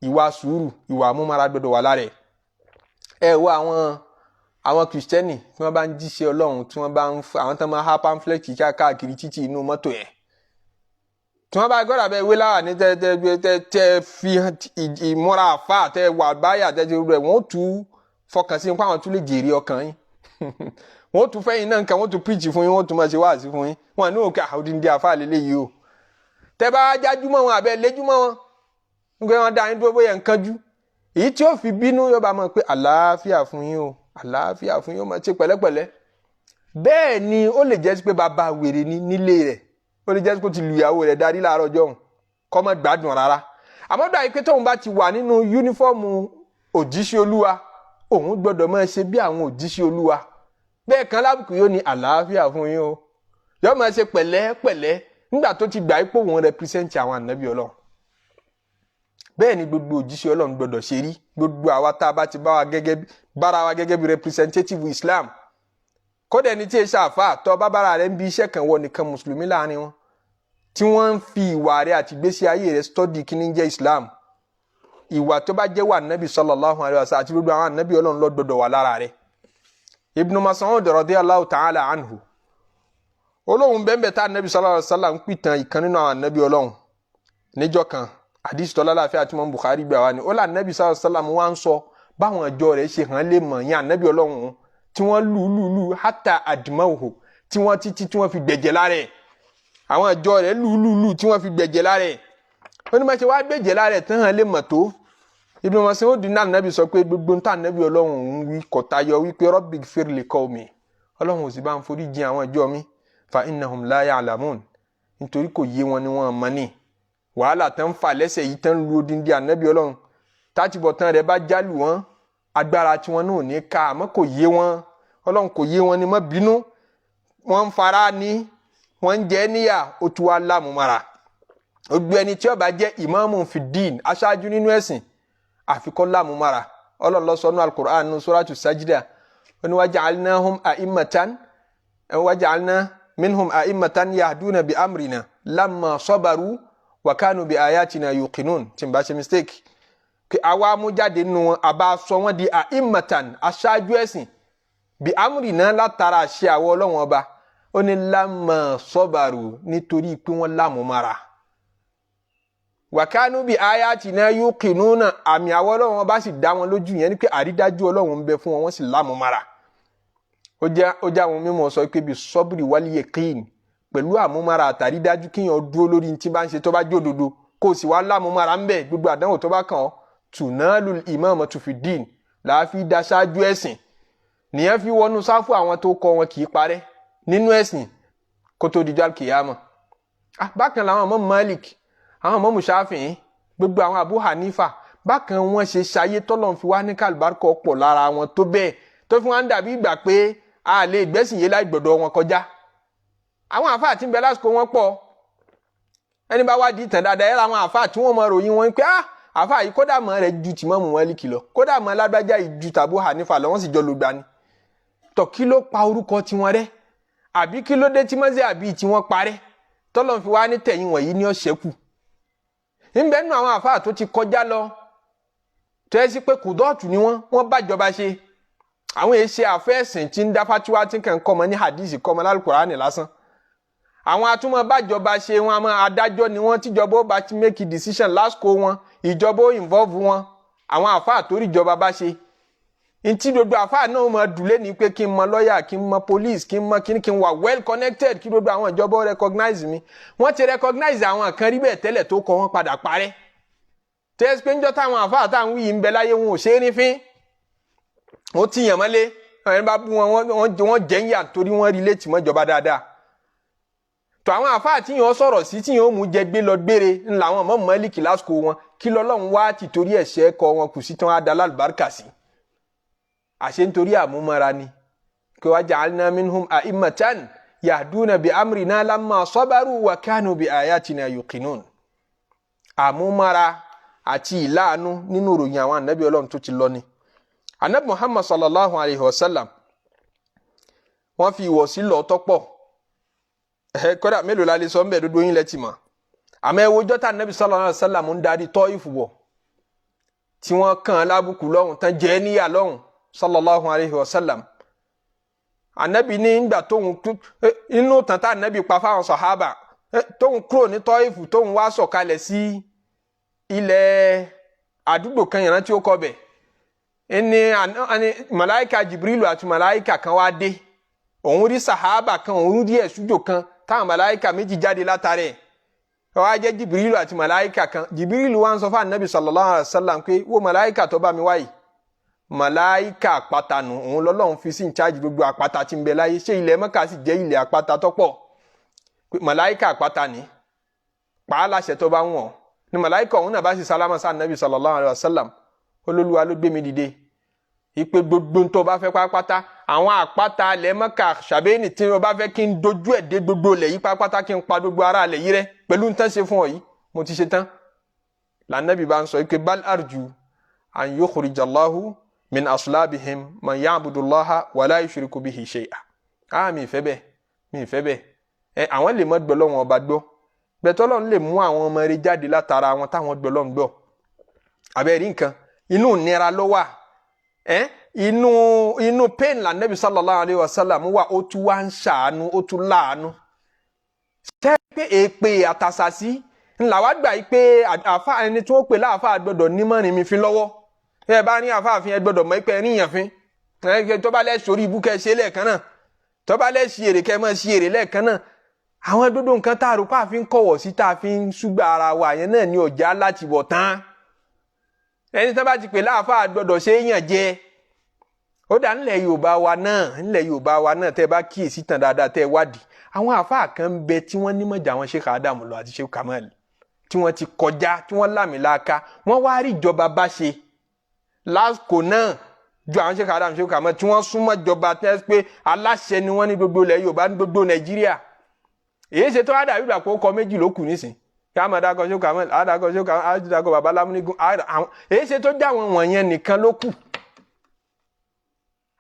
ìwà sùúrù, ìwà àmúmára gbọ́dọ̀ wà lára ẹ̀. Ẹ wo àwọn kìrìsìtẹ́nì tí wọ́n bá ń jíṣẹ́ Ọlọ́run, tí wọ́n bá ń àwọn tó máa há pamphlet káàkiri títì inú mọ́tò yẹn, tí wọ́n bá gbọ́dọ̀ abẹ́ ìwé láwà ní tẹ́ tẹ́ tẹ́ tẹ́ fi ìmúra àfa tẹ́ wà báyà tẹ́ ti rẹ̀, wọ́n tú fọkàn sí pé àwọn tún lè jèrè ọkàn yín. Wọ́n tún fẹ́yìn náà nǹkan, wọ́n tún preach fún yín, wọ́n tún máa ṣe wáàsí fún yín. Wọ́n ní òkè àwòdìndí àfa lélẹ̀ yìí o. Tẹ́ bá jájúmọ́ wọn àbẹ́ léjúmọ́ wọn, nígbà wọn dá yín dúró bóyá nǹkan jú èyí tí ó fi bínú, yóò bá mọ̀ pé àlàáfíà fún yín o, àlàáfíà fún yín, ó máa ṣe pẹ̀lẹ́pẹ̀lẹ́. Bẹ́ẹ̀ ni ó lè jẹ́ pé bàbá wèrè ni nílé rẹ̀, ó lè jẹ́ pé ó ti lu ìyàwó rẹ̀ darí láàárọ̀ ọjọ́ òun, kó má gbádùn rárá. Àmọ́ dà pé tóun bá ti wà nínú yúnífọ́ọ̀mù òjíṣẹ́ Olúwa, òun gbọ́dọ̀ máa ṣe bí àwọn òjíṣẹ́ Olúwa. Bẹ́ẹ̀ kan lábùkù, yóò ní àlàáfíà fún yín o, yóò máa ṣe pẹ̀lẹ́pẹ̀lẹ́ nígbà tó ti gbà ipò òun represent àwọn ànábì Ọlọ́run. Bẹ́ẹ̀ ni gbogbo òjíṣẹ́ Ọlọ́run gbọ́dọ̀ ṣe rí. Gbogbo àwa tá a bá ti bá wa gẹ́gẹ́ bára wa gẹ́gẹ́ bí representative Islam, kódà ẹni tí èsì àfa tó bá bára rẹ̀ ń bí iṣẹ́ kan, wọ nìkan mùsùlùmí láàrin wọn, tí wọ́n ń fi ìwà rẹ̀ àti ìgbésí ayé rẹ̀ study kíní jẹ́ Islam. Ìwà tó bá jẹ́ wà nábì sallallahu alaihi wasallam àti gbogbo àwọn ànábì Ọlọ́run ló gbọ́dọ̀ wà lára rẹ̀. Ibn Mas'ud radiyallahu ta'ala anhu, olóhùn bẹ́ẹ̀ tá ànábì sallallahu alaihi wasallam ń pìtàn ìkan nínú àwọn ànábì Ọlọ́run níjọ́ kan. Àdìsí tọ́lá láàfin àti mọ́ Bukhari gbà wá ni. Ó là ànábì sallallahu alaihi wasallam wá ń sọ báwọn ìjọ rẹ̀ ṣe hàn lè mọ̀ yẹn, ànábì Ọlọ́run tí wọ́n lù lù lù hatta admauhu, tí wọ́n títí tí wọ́n fi gbẹ̀jẹ̀ lára ẹ̀. Àwọn ìjọ rẹ̀ lù lù lù tí wọ́n fi gbẹ̀jẹ̀ lára ẹ̀. Ó ní ma ṣe wá gbẹ̀jẹ̀ lára ẹ̀ tán hàn lè mọ̀ tó. Ibn Mas'ud náà, nàbì sọ pé gbogbo ń tà nàbì Ọlọ́run òun wí kọ̀tayọ wípé rabbighfir li qawmi, Ọlọ́run ò sì bá ń forí jìn àwọn ìjọ mi, fa innahum la ya'lamun, nítorí kò yé wọn ni wọ́n mọ̀ ní wàhálà tán ń fà lẹ́sẹ̀ yìí, tán lu odindi ànábì Ọlọ́run, tátìbọ̀tán rẹ̀ bá jálù wọn, agbára tiwọn náà ò ní ká. Àmọ́ kò yé wọn, Ọlọ́run, kò yé wọn ni, má bínú. Wọ́n ń fara ní, wọ́n ń jẹ́ níyà. Ó tún wá lámùmára. Gbogbo ẹni tí ó bá jẹ́ ìmáàmù fìdín, aṣáájú nínú ẹ̀sìn, àfikọ́ lámùmára. Ọlọ́run ló sọ nínú Al-Qur'an nínú suratu Sajida, ó ní waja'alnahum a'immatan waja'alna minhum a'immatan yahduna bi amrina lamma sabaru wa kanu bi ayatina yuqinun. Tí n bá ṣe mistake, kí àwa mú jáde nínú wọn, àbá sọ wọn di a'immatan, aṣáájú ẹ̀sìn, bi amrina, látara àṣẹ àwọn Ọlọ́wọ́n Ọba. Ó ní lamma sabaru, nítorí pé wọ́n lámùmára, wa kanu bi ayatina yuqinuna, àmì àwọn Ọlọ́run bá sì dá wọn lójú. Yẹn ni pé àrídájú Ọlọ́run ń bẹ fún wọn, wọ́n sì lámùmára. Ó jẹ́ àwọn mímọ̀ sọ pé bí sabri wal yaqin, pẹ̀lú àmúmára àtàrídájú, kíyàn dúró lórí tí bá ń ṣe tó bá jódodo, kó o sì wá lámùmára ń bẹ, gbogbo àdánwò tó bá kàn ọ́, tunalul imamatu fi din, làá fi daṣáájú ẹ̀sìn. Nìyẹn fi wọnú sáfù àwọn tó kọ wọn kì í parẹ́ nínú ẹ̀sìn kó tó dijọ́ kìyàmọ̀. Bákan làwọn ọmọ Malik, àwọn ọmọ Shafi'i, gbogbo àwọn Abu Hanifa, bákan wọn ṣe ṣayé tọ́lọ̀ fi wá ní kálíbárìkọ̀ pọ̀ lára wọn tó bẹ́ẹ̀, tó fi wá ń dàbí ìgbà pé a lè gbẹ́sìn yé láì gbọ́dọ̀ wọn kọjá. Àwọn àfáà tí ń bẹ lásìkò wọn pọ̀. Ẹni bá wá di ìtàn dáadáa yẹ́ra, àwọn àfáà tí wọ́n mọ ròyìn wọn pé ah, àfáà yìí kódà mọ́ rẹ̀ ju tìmọ̀mù Málíkì lọ, kódà mọ́ lágbájá yìí ju tàbú Hanifa lọ, wọ́n sì jọ lògbà ni. Tọ̀, kí ló pa orúkọ tiwọn rẹ́? Àbí kí ló dé tí mọ́sí àbí tí wọ́n parẹ́, tọ́lọ́ fi wá ní tẹ̀yìn wọ̀nyí ní ọ̀ṣẹ́kù ńbẹ nínú àwọn àfáà tó ti kọjá lọ, tó yẹ sí pé kùdọ́ọ̀tù ni wọ́n, wọ́n bájọba ṣe? Àwọn èsì àfẹ́sìn tí ń dá fatiwa, tí kàn kọ́ ọmọ ní hadisi, kọ́ ọmọ lálùkùránì lásán. Àwọn atúmọ̀ bájọba ṣe wọn, àmọ́ adájọ́ ni wọ́n. Tíjọba ó bá ti make a decision lásìkò wọn, ìjọba ó involve wọn. Àwọn àfáà torí ìjọba bá ṣe, ntí gbogbo àfáà náà mọ dùlé ní pé kí n mọ lọ́ọ̀yà, kí n mọ police, kí n mọ kí n wà well connected, kí gbogbo àwọn ìjọba ó recognize mi. Wọ́n ti recognize àwọn kan rí bẹ́ẹ̀ tẹ́lẹ̀ tó kọ wọ́n padà parẹ́. Tẹ́sí pé ńjọ́ táwọn àfáà táwọn wí ń bẹ láyé, wọn ò ṣe é nífín, wọ́n ti yàn mọ́lé ẹni bá bú wọn, wọ́n jẹ́ ń yà torí wọ́n rí létí mọ́ ìjọba dáadáa. Tó àwọn àfáà tí yàn sọ̀rọ̀ sí, tí yàn ó mú jẹ gbé lọ gbére ńlá, àwọn ọmọ Málíkì lásìkò wọn, kí lọ́lọ́run wá ti torí ẹ̀ṣẹ̀ kọ wọn kù sí tí wọ́n á da lálùbáríkà sí? Àṣẹ nítorí àmúmọ́ra ni kí wa ja'alna minhum a'immatan yahduna bi amrina lamma sabaru wa kanu bi ayatina yuqinun. Àmúmọ́ra àti ìláàánú nínú ìròyìn àwọn ànábì Ọlọ́run tó ti lọ ni. Ànábì Muhammad sallallahu alayhi wa sallam, wọ́n fi ìwọ̀sí lọ tọ́pọ̀. Ẹ kódà mélòó la lè sọ ńbẹ? Dodo yín lẹ ti mọ̀. Àmọ́ ẹ wojọ́ tá ànábì sallallahu alayhi wa sallam ń darí Tọ́ìfù bọ̀, tí wọ́n kàn án lábùkù lọ́hùn tán, jẹ́ níyà lọ́hùn, sallallahu alayhi wa sallam. Anabi ní ìgbà tóun inú tán tá anabi pa fáwọn sàhábà, tóun kúrò ní Tọ́ìfù, tóun wá sọ̀kalẹ̀ sí ilẹ̀ àdúgbò kan, yàrá tí ó kọ bẹ̀ ẹni màláìka Jibrilu àti màláìka kan wá dé. Òun rí sàhábà kan, òun rí ẹ̀sùjò kan táwọn màláìka méjì jáde látara ẹ̀. Ó wá jẹ́ Jìbìrìlù àti màláìka kan. Jìbìrìlù wá ń sọ fún anabi sallallahu alayhi wa sallam pé wo màláìka tó bá mi wáyìí, màláìka àpáta nù, òun lọ́lọ́run fi sí in charge gbogbo àpáta tí ń bẹ láyé. Ṣé ilẹ̀ Mẹ́kà sì jẹ́ ilẹ̀ àpáta tọ́pọ̀? Pé màláìka àpáta ni, pa á láṣẹ tó bá ń wọ̀n ni. Màláìka òun náà bá sì sálámà sí anabi sallallahu alayhi wa sallam, Olúwa ló gbé mi dìde ìpè gbogbo tó bá fẹ́ pátápátá, àwọn àpáta ilẹ̀ Mẹ́kà ṣàbẹ́ni tí wọ́n bá fẹ́ kí n dojú ẹ̀ dé gbogbo ilẹ̀ yìí pátápátá, kí n pa gbogbo ara ilẹ̀ yìí rẹ́ pẹ̀lú ntán ṣe fún ọ yìí, mo ti ṣe tán. Lànàbí bá ń sọ pé bal arju an yukhrijallahu min aslabihim man ya'budullaha wala yushriku bihi shay'a. Ah, mi ìfẹ́ bẹ́ẹ̀, mi ìfẹ́ bẹ́ẹ̀. Ẹ àwọn lè mọ́ gbọ́ lọ́wọ́n ọba gbọ́ bẹ́ẹ̀, tọ́lọ́run lè mú àwọn ọmọ rẹ̀ jáde látara wọn táwọn gbọ́ lọ́n gbọ́. Àbẹ́rẹ́ nǹkan, inú ìnira ló wà, inú pain la Nabi sallallahu alayhi wa sallam wà. Ó tún wá ń ṣàánú, ó tún láàánú. Ṣé pé èpè àtàṣàsí ńlá wá gbà yìí pé àfa ẹni tí wọ́n pè láàfà gbọ́dọ̀ nímọ̀rin mi fi lọ́wọ́? Ẹ bá ní àfààfin, ẹ gbọ́dọ̀ mọ̀ pé ẹ níyàn fín. Ẹ tó bá lẹ́ sórí ibú, kẹ́ ẹ ṣe lẹ́ẹ̀kan náà. Tó bá lẹ́ ṣi èrè, kẹ́ ẹ mọ̀ ṣi èrè lẹ́ẹ̀kan náà. Àwọn dúdú nǹkan tá a rò pé a fi ń kọ̀wọ̀ sí, tá a fi ń ṣúgbà ara wa yẹn náà ní ọjà láti bọ̀ tán. Ẹni tó bá ti pè láàfáà gbọ́dọ̀ ṣe é yàn jẹ. Ó dà, ńlẹ̀ Yorùbá wa náà, ńlẹ̀ Yorùbá wa náà, tẹ́ ẹ bá kíyèsí tàn dáadáa, tẹ́ ẹ wádìí, àwọn àfáà kan ń bẹ tí wọ́n nímọ̀jà àwọn Sheikh Adam lọ àti Sheikh Kamal, tí wọ́n ti kọjá, tí wọ́n lámìláaka, wọ́n wá rí ìjọba bá ṣe lásìkò náà ju àwọn Sheikh Adam, Sheikh Kamal, tí wọ́n súnmọ́ ìjọba, tẹ́ pé aláṣẹ ni wọ́n ní gbogbo ilẹ̀ Yorùbá, ní gbogbo Nàìjíríà. Èyí ṣe tó wá dàbí ìgbà kó kọ méjì ló kù nísìn kí a máa dákọ Sheikh Kamal, a dákọ Sheikh Kamal, a dákọ baba Lámúnígún. Àwọn èyí ṣe tó dá àwọn wọ̀nyẹn nìkan ló kù.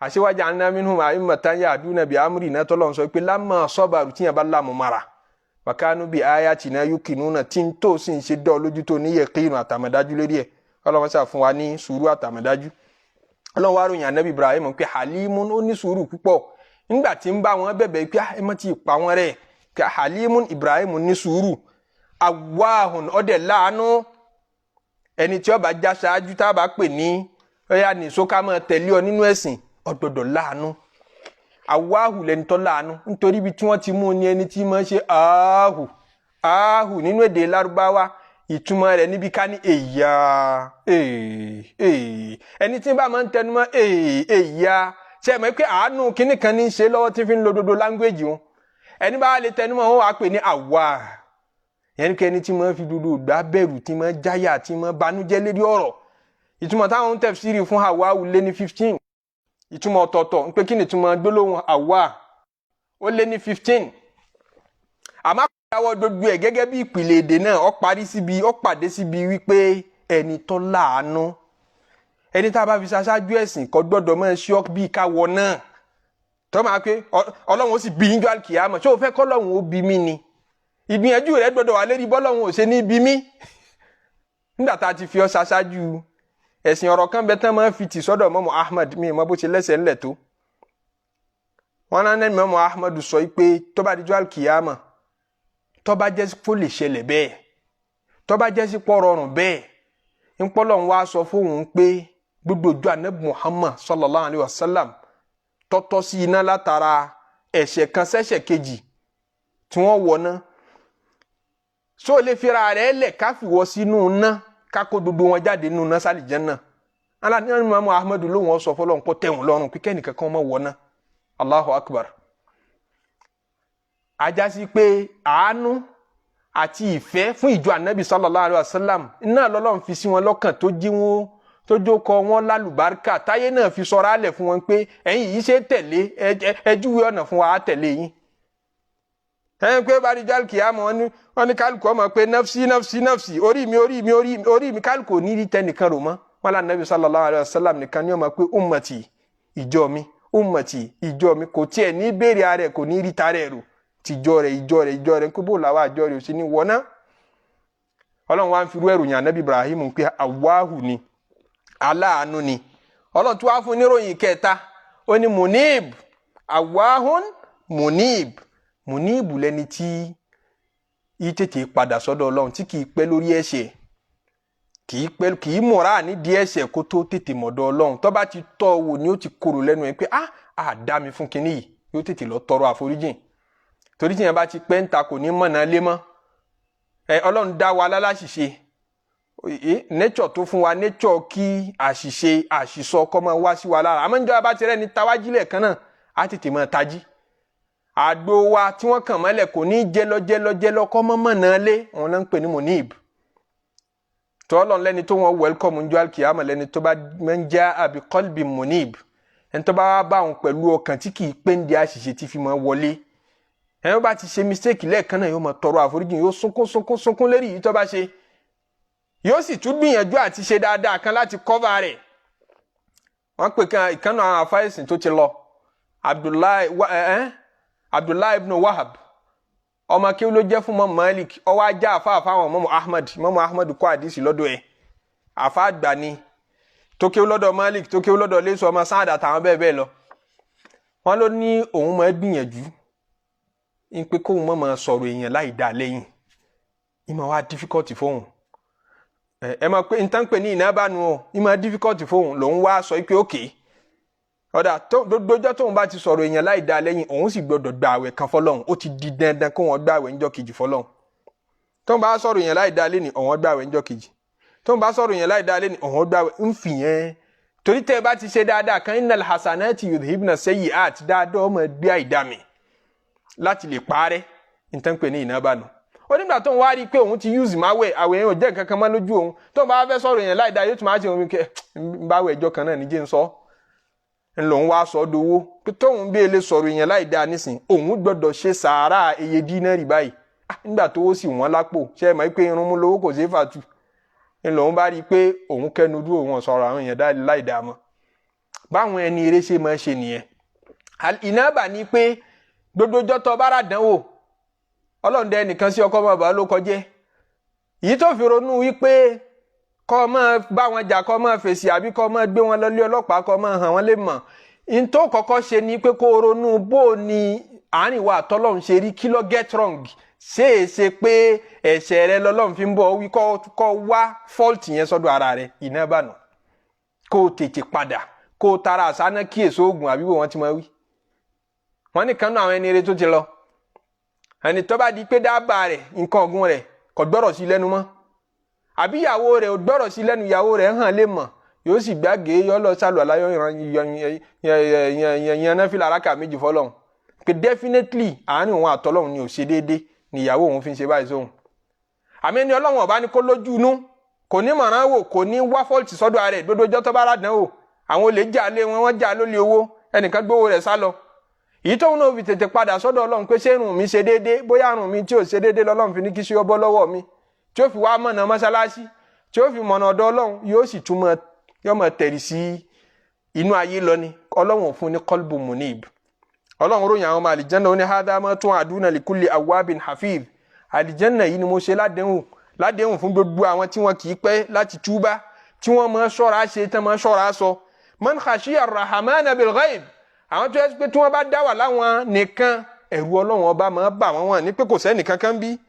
Àṣewájú anamínú àìmọ̀tán yà àdúnà bíi amúrì náà, tọ́lọ́ sọ pé lámà sọ́bàrù, tíyẹn bá lámù mara wàkánú bíi ayatina yuqinuna, tí ń tó sì ń ṣe dọ́ lójú tó ní yẹ̀kínu àtàmọ̀dájú lórí ẹ̀. Ọlọ́run ṣà fún wa ní sùúrù àtàmọ̀dájú. Ọlọ́run wá ròyìn anabi Ibrahim pé halimun, ó ní sùúrù púpọ̀ nígbà tí ń bá wọn bẹ̀bẹ̀ pé ẹ má ti pa wọn rẹ́. Pé halimun, Ibrahim ní sùúrù. Awahun, ọdẹ láàánú. Ẹni tí ó bá já ṣáájú, tá a bá pè ní ọyá nìṣó, ká máa tẹ̀lé ọ nínú ẹ̀sìn, ọgbọ́dọ̀ láàánú. Awáhù lẹni tó láàánú, nítorí ibi tí wọ́n ti mú ni ẹni tí máa ń ṣe áhù áhù nínú èdè Lárúbáwá. Ìtumọ̀ rẹ̀ níbi ká ní èyà èè. Ẹni tí bá máa ń tẹnumọ́ èyà, ṣe é mọ̀ pé àánú kínní kan ní í ṣe lọ́wọ́ tí fi ń lo dodo language wọn? Ẹni bá lè tẹnumọ́ wọn, wàá pè ní àwa yẹn ní kí ẹni tí máa ń fi dodo gbà bẹ̀rù, tí máa ń jáyà, tí máa ń banújẹ́ lérí ọ̀rọ̀. Ìtumọ̀ táwọn ń tafsiri fún àwa lé ní 15 ìtumọ̀ ọ̀tọ̀ọ̀tọ̀ ń pé kí ni ìtumọ̀ gbólóhùn àwa, ó lé ní 15. Àmọ́ àwọ̀ gbogbo ẹ̀ gẹ́gẹ́ bí ìpìlẹ̀ èdè náà, ó parí síbi, ó pàdé síbi wípé ẹni tó láàánú. Ẹni tá a bá fi ṣaṣáájú ẹ̀sìn kò gbọ́dọ̀ máa ṣe ọ́ bíi káwọ náà tó máa pé Ọlọ́run ó sì bí yín jọ àlùkìyámọ̀. Ṣé o fẹ́ kọ́lọ́run ó bí mí ni? Ìgbìyànjú rẹ gbọ́dọ̀ wà lérí bọ́lọ́run ò ṣe ní bí mí nígbà tá a ti fi ọ́ ṣaṣáájú ẹ̀sìn. Ọ̀rọ̀ kan bẹ tán máa ń fi tì sọ́dọ̀ mọ́mọ́ Ahmad, mi mọ́ bó ṣe lẹ́sẹ̀ ńlẹ̀ tó. Wọn náà ní mọ́mọ́ Ahmad sọ pé tó bá dijọ́ àlùkìyámọ̀, tó bá jẹ́ kó lè ṣẹlẹ̀ bẹ́ẹ̀, tó bá jẹ́ sí pọ̀ rọrùn bẹ́ẹ̀, ńpọ́lọ́ ń wá sọ fóun pé gbogbo ojú anabi Muhammad sallallahu alayhi wa sallam tọ́tọ́ sí iná látara ẹ̀ṣẹ̀ kan sẹ́ṣẹ̀ kejì tí wọ́n wọ̀ ná, so lè fira rẹ̀ lẹ̀ káfíwọ́ sínú iná, kákó gbogbo wọn jáde nínú iná sálì Jánnà? Aláàbí Muhammad Ahmadu ló wọn sọ fọlọ́n kó tẹ̀wọ̀n lọ́rùn pé kẹ́nìkan kan má wọ̀ ná. Allahu akbar. Ajásí pé àánú àti ìfẹ́ fún ìjọ anabi sallallahu alayhi wa sallam iná lọ́lọ́run fi sí wọn lọ́kàn, tó jí wọn, tó jókòó wọn lálùbáríkà, táyé náà fi sọ̀rọ̀ alẹ̀ fún wọn pé ẹ̀yin yìí ṣe tẹ̀lé, ẹ júwe ọ̀nà fún wa, á tẹ̀lé yín. Ẹ̀yin pé bá di jálùkì àmọ́ wọn ní kálukú ọmọ pé nafsi nafsi nafsi, orí mi, orí mi, orí mi, orí mi. Kálukú ní rí tẹnìkan rò mọ́ wọn lá. Nàbí sallallahu alayhi wa sallam nìkan ní ọmọ pé ummati, ìjọ mi, ummati, ìjọ mi. Kò tiẹ̀ ní béèrè ara ẹ̀, kò ní rí tara ẹ̀ rò, tìjọ rẹ̀, ìjọ rẹ̀, ìjọ rẹ̀, kó bó làwọn àjọ rẹ̀ ò sí ní wọná. Ọlọ́run wá ń fi irú ẹ̀rù yàn Ànábì Ibrahim pé àwáhù ni, aláàánú ni. Ọlọ́run tó wá fún níròyìn kẹta, ó ní munib. Awahun munib. Munib lẹni tí yí tètè padà sọ́dọ̀ Ọlọ́run, tí kì í pẹ́ lórí ẹ̀ṣẹ̀, kì í pẹ́, kì í múra nídìí ẹ̀ṣẹ̀ kó tó tètè mọ̀dọ̀ Ọlọ́run. Tó bá ti tọ́ ọ wò ni ó ti korò lẹ́nu ẹ̀ pé ah ah, dá mi fún kinní yìí, Yóò tètè lọ tọrọ àforíjìn, torí tí yẹn bá ti pẹ́ ń ta, kò ní mọ̀nà lé mọ́. Ẹ Ọlọ́run dá wa láláṣìṣe. Nature tó fún wa, nature kí àṣìṣe, àṣìsọ kọ́ máa wá sí wa lára. Àmọ́ níjọba bá ti rẹ́ni tawájílẹ̀ kan náà, á tètè máa tají. Àgbo wa tí wọ́n kàn mọ́lẹ̀ kò ní jẹ́lọ jẹ́lọ jẹ́lọ kọ́ mọ́ mọ̀nà lé. Òun náà ń pè ní munib. Tọ́lọ̀ lẹ́ni tó wọ́n welcome ń jọ alkiyama, lẹ́ni tó bá man jaa bi qalbin munib, ẹni tó bá wá bá òun pẹ̀lú ọkàn tí kì í pé ń di àṣìṣe tí fi máa wọlé. Ẹni bá ti ṣe mistake lẹ́ẹ̀kan náà, yóò máa tọrọ àforíjì, yóò sunkún sunkún sunkún lérí yìí tó bá ṣe, yóò sì tún gbìyànjú àti ṣe dáadáa kan láti cover rẹ̀. Wọ́n pè kan ìkànnì àwọn afáìsìn tó ti lọ, Abdullahi ibn Wahab. Ọmọ kí ló jẹ́ fún mọ́ Malik. Ó wá já àfa àfáwọn mọ́mọ́ Ahmad. Mọ́mọ́ Ahmad kọ́ àdìsí lọ́dọ̀ ẹ̀. Àfa àgbà ni tó kéwú lọ́dọ̀ Malik, tó kéwú lọ́dọ̀ lẹ́sọ̀ ọmọ Sáàdà àtàwọn bẹ́ẹ̀ bẹ́ẹ̀ lọ. Wọ́n ló ní òun máa gbìyànjú ń pé kóun má máa sọ̀rọ̀ èèyàn láì dá lẹ́yìn. Ìmọ̀ wá difficult fóun. Ẹ máa pé nǹkan pè ní ìnábàánu o, ìmọ̀ difficult fóun. Lòun wá sọ pé okay, ọ̀dà gbogbo tóun bá ti sọ̀rọ̀ èèyàn láì dá lẹ́yìn, òun sì gbọdọ̀ gba àwẹ̀ kan fọlọ́hún. Ó ti di dandan kó wọn gba àwẹ̀ ńjọ́ kejì fọlọ́hún. Tóun bá sọ̀rọ̀ èèyàn láì dá lẹ́yìn, òun gba àwẹ̀ ńjọ́ kejì. Tóun bá sọ̀rọ̀ èèyàn láì dá lẹ́yìn, òun gba àwẹ̀ ń fi yẹn. Torí tẹ́ ẹ bá ti ṣe dáadáa kan, innal hasanati yudhibna sayyi'at, dáadáa ọmọ gbé àìdá mi láti lè parẹ́. Nǹkan pè ní ìnábànú. Ó nígbà tóun wá rí i pé òun ti use máwẹ̀, àwẹ̀ yẹn ò jẹ́ nǹkan kan mọ́ lójú òun. Tóun bá fẹ́ sọ̀rọ̀ èèyàn láì dá, yóò tún máa ṣe òun kẹ́ ń báwẹ̀ ẹjọ́ kan náà níjẹ́ ń sọ ńlòun wá sọ dowó pé tóun bí ele sọ̀rọ̀ èèyàn láì dáa nísìn, òun gbọ́dọ̀ ṣe sàárà iye dínárì báyìí. Nígbà tó sì wọ́n lápò, ṣe é mọ̀ pé irun mú lówó kò ṣeé fàtú, ńlòun bá rí i pé òun kẹnu dúró, òun sọ̀rọ̀ àwọn èèyàn láì dáa mọ́. Báwọn ẹni eré ṣe máa ṣe nìyẹn. Ìnábà ni pé gbogbo ọjọ́ tó bá rà dánwò, Ọlọ́run dẹ nìkan sí ọkọ bàbá ló kọjẹ́ yìí tó fi ronú wípé kọ́ máa bá wọn jà, kọ́ máa fèsì, àbí kọ́ máa gbé wọn lọ lé ọlọ́pàá, kọ́ máa hàn wọ́n lè mọ̀. N tó kọ́kọ́ ṣe ni pé kó ronú bó o ní àárín wa àtọ́lọ́run ṣe rí. Kí ló get wrong? Ṣé é ṣe pé ẹ̀ṣẹ̀ rẹ lọ́lọ́run fi ń bọ̀ wí? Kọ́ wá fault yẹn sọ́dọ̀ ara rẹ. Iná bànú kó o tètè padà, kó o tara àṣánà kíyèsí oògùn, àbí bó wọ́n ti máa wí. Wọ́n ní kan náà àwọn ẹni eré tó ti lọ, ẹni tó bá di pé dábàá rẹ̀, nǹkan ọ̀gùn rẹ̀ kò gbọ́rọ̀ sí lẹ́nu mọ́, àbí ìyàwó rẹ̀ ò gbọ́rọ̀ sí lẹ́nu, ìyàwó rẹ̀ hàn lè mọ̀, yóò sì gbàgé, yọ lọ sálù aláyọ yan náfìlà araka 2 fọlọ́hún, pé definitely àárín òun àtọ́lọ́hún ni ò ṣe déédé ni ìyàwó òun fi ń ṣe báyìí sóhun. Àmì ẹni Ọlọ́run ọba ní kó lójú inú, kò ní mọ̀ràn wò, kò ní wá fault sọ́dọ̀ rẹ̀. Gbogbo ọjọ́ tó bá ràdán wò, àwọn olè jà lé wọn, wọ́n jà lólè owó, ẹnìkan gbówó rẹ̀ sá lọ, èyí tóun náà fi tètè padà sọ́dọ̀ Ọlọ́run pé ṣé irun mi ṣe déédé? Bóyá irun mi tí ò ṣe déédé lọ́lọ́run fi ní kí ṣe ọbọ̀ lọ́wọ́ mi, tí ó fi wá mọ̀nà mọ́ṣáláṣí, tí ó fi mọ̀nà ọ̀dọ̀ Ọlọ́run, yóò sì tún mọ̀, yóò mọ̀ tẹ̀rì sí inú ayé lọ ni. Ọlọ́run fún ní qalbu munib. Ọlọ́run ròyìn àwọn ọmọ àlìjẹ́nà, ó ní hadha ma tu'aduna likulli awwabin hafiz. Àlìjẹ́nà yìí ni mo ṣe ládéhùn fún gbogbo àwọn tí wọn kì í pẹ́ láti túbá, tí wọ́n máa ṣọ́ra ṣe, tán máa ṣọ́ra sọ. Man khashiya rahmana bil ghaib, àwọn tó yẹ pé tí wọ́n bá dá wà láwọn nìkan, ẹ̀rù Ọlọ́run ọba máa bà wọ́n, wọ́n ní pé kò sẹ́nì kankan bí.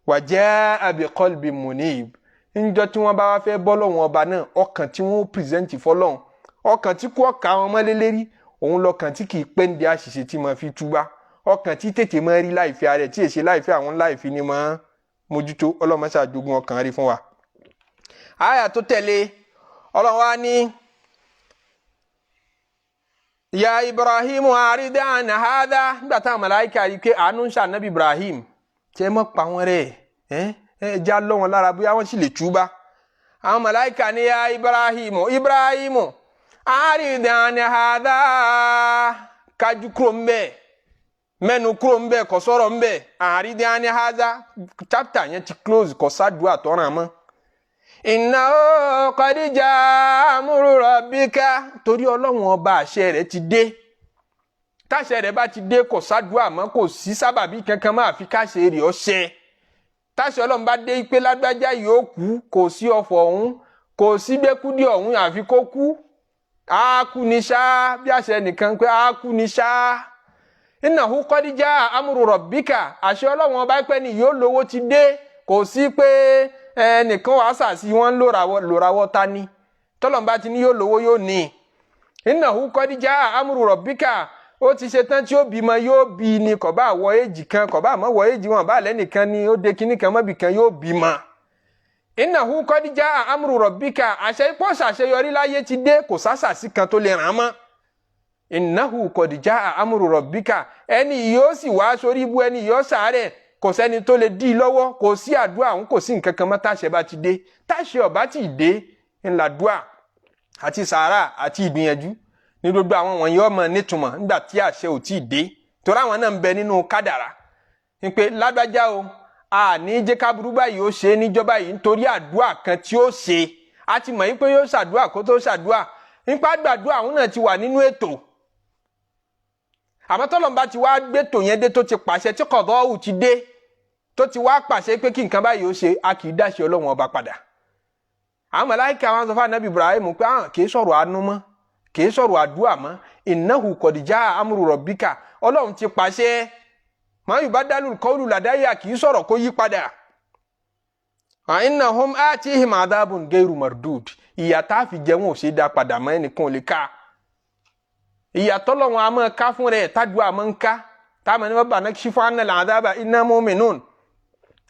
Wa jaa bi qalbin munib. Níjọ́ tí wọ́n bá wá fẹ́ bọ́ lọ́wọ́n ọba náà, ọkàn tí wọ́n present fọlọ́run, ọkàn tí kò ọkà wọn mọ́lé lérí, òun lọkàn tí kì í pẹ́ ń di àṣìṣe, tí máa fi túbá, ọkàn tí tètè máa rí láìfi ara ẹ̀, tí èsì láìfi àwọn láìfi ni máa mójútó. Ọlọ́mọṣà jogún ọkàn rí fún wa. Àyà tó tẹ̀lé, Ọlọ́run wa ní ya Ibrahim a'rid an hadha. Nígbà táwọn màláíkà rí i pé àánú ń ṣànábì Ibrahim, tí ẹ mọ̀ pa wọn rẹ̀, ẹ ẹ já lọ́ wọn lára, bóyá wọ́n sì lè túbá. Àwọn màláíkà ní ya Ibrahim, Ibrahim, a'rid an hadha, kájú kúrò ń bẹ́ẹ̀, mẹ́nu kúrò ń bẹ́ẹ̀, kò sọ̀rọ̀ ń bẹ́ẹ̀. A'rid an hadha, chapter yẹn ti close, kò sádùá tọ́ràn mọ́. Innahu qad jaa amru rabbika, torí Ọlọ́run ọba, àṣẹ rẹ̀ ti dé. Táṣẹ rẹ̀ bá ti dé, kò sádùá mọ́, kò sí sábàbí kankan máa fi káṣe rẹ̀ ọṣẹ. Táṣẹ Ọlọ́run bá dé pé lágbájá yóò kú, kò sí ọ̀fọ̀ ọ̀hún, kò sí gbẹ́kúdí ọ̀hún, àfi kó kú. Á kú ní ṣá, bí àṣẹ nìkan pé á kú ní ṣá. Innahu qad jaa amru rabbika, àṣẹ Ọlọ́run ọba pẹ́ ni yóò lówó ti dé. Kò sí pé ẹnìkan wàá sàsí wọn lòràwọ́ ta ni. Tọ́lọ́mbà ti ní yóò lówó, yóò ní. Innahu qad jaa amru rabbika. Ó ti ṣe tán tí ó bímọ, yóò bí ni. Kò bá wọ èjì kan, kò bá mọ̀ wọ èjì wọn, bá lẹ́nìkan ni ó de kinní kan mọ́bì kan, yóò bímọ. Innahu qad jaa amru rabbika. Àṣẹ ipò ṣàṣeyọrí láyé ti dé, kò sásàsí kan tó lè ràn án mọ́. Innahu qad jaa amru rabbika. Ẹni yóò sì wá sórí ibú, ẹni yóò sàárẹ̀, kò sẹ́ni tó lè dí i lọ́wọ́, kò sí àdúrà òun, kò sí nǹkan kan mọ́ táṣẹ bá ti dé. Táṣẹ ọ̀bá ti dé, ńlá dúà àti sàárà àti ìgbìyànjú ní gbogbo àwọn wọ̀nyí ọmọ nítumọ̀ nígbà tí àṣẹ ò tí ì dé, torí àwọn náà ń bẹ nínú kádàrá ní pé lágbájá o, a ní jẹ́ káburú báyìí ó ṣe é níjọba yìí nítorí àdúrà kan tí ó ṣe. A ti mọ̀ yín pé yóò ṣàdúrà kó tó ṣàdúrà, nípa gbàdúrà àwọn náà ti wà nínú ètò. Àmọ́ tọ́lọ́run ti wá gbé tò yẹn dé, tó ti pàṣẹ, tí kọ̀dọ́ọ̀hù ti dé, tó ti wá pàṣẹ pé kí nǹkan báyìí ó ṣe, a kì í dáṣe Ọlọ́run Ọba padà. Àwọn màláíkà wọn sọ fún Anabi Ibrahim pé àwọn kì í sọ̀rọ̀ àánú mọ́, kì í sọ̀rọ̀ àdúrà mọ́. Innahu qad jaa amru rabbika. Ọlọ́run ti pàṣẹ, ma yubaddalu qawlu ladayya, kì í sọ̀rọ̀ kó yí padà. Wa innahum atihim adhabun gairu mardud. Ìyà tá a fi jẹ wọn ò ṣe dá padà mọ́, ẹnìkan ò lè ká ìyà tọ́lọ́run a máa ká fún rẹ̀, tádùá a máa ń ká táwọn ẹni wọ́n bá nakshifu anna al-adhaba inna mu'minun.